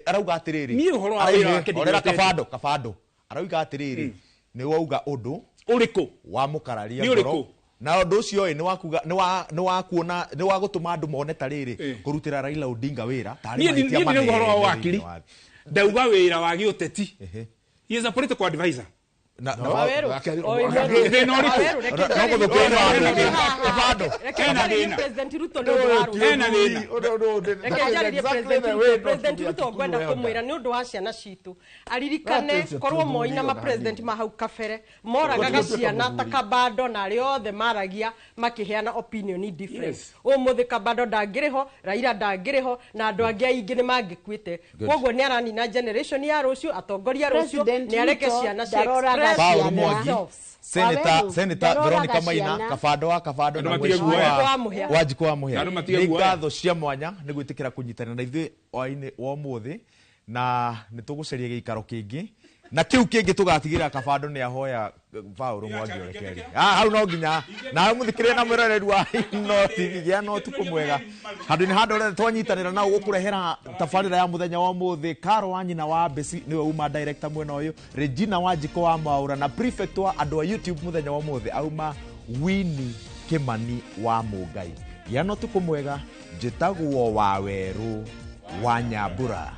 arauga atĩrĩrĩ niĩ ũhoro wa wĩra wake ndĩrera kabando arauga atĩrĩrĩ nĩ wauga ũndũ ũrĩkũ wamũkararia ngoro na ũndũ ũcio ĩ nĩ wa kuona nĩ wa gũtũma andũ mone ta rĩrĩ kũrutĩra Raila Odinga wĩra tarĩ mahĩtia manene. Niĩ ũhoro wa wakiri ndauga wĩra wa gĩũteti. He is a political advisor. President Ruto ngwenda kumwira ni undu wa ciana citu aririkane korwo Moi na ma president ma hau kabere moragaga ciana ta Kabando na aria othe maragia makiheana opinion different. Umuthi Kabando ndangiriho, Raila ndangiriho na andu angi aingi ni mangikuite. Koguo ni aranina generation ya rucio, atongoria rucio ni areke ciana cia Paul Mwangi, Senator Veronica Maina, Kabando wa Kabando na Wanjikũ wa Mũhĩa. Nĩ ngatho cia mwanya nĩ gwĩtĩkĩra kũnyitanĩra na ithuĩ hwaĩ-inĩ wa ũmũthĩ, na nĩ tũgũcaria gĩikaro kĩngĩ na kĩu kĩngĩ tũgatigĩrĩra Kabando nĩ ahoya Paul Mwangi ũrekererie. Hau no nginya na mũthikĩrĩria na mwĩroreri wa Inooro TV gĩa na ũtukũ mwega. Handũ-inĩ handũ rĩothe twanyitanĩra na gũkũrehera tabarĩra ya mũthenya wa ũmũthĩ. Karo wa nyina wa Mbeci nĩwe uma director mwena ũyũ, Regina Wanjikũ wa Mwaũra na prefect wa andũ a YouTube mũthenya wa ũmũthĩ auma Winnie Kimani wa Mũngai. Gĩa na ũtukũ mwega, njĩtagwo Wawerũ wa Nyambura.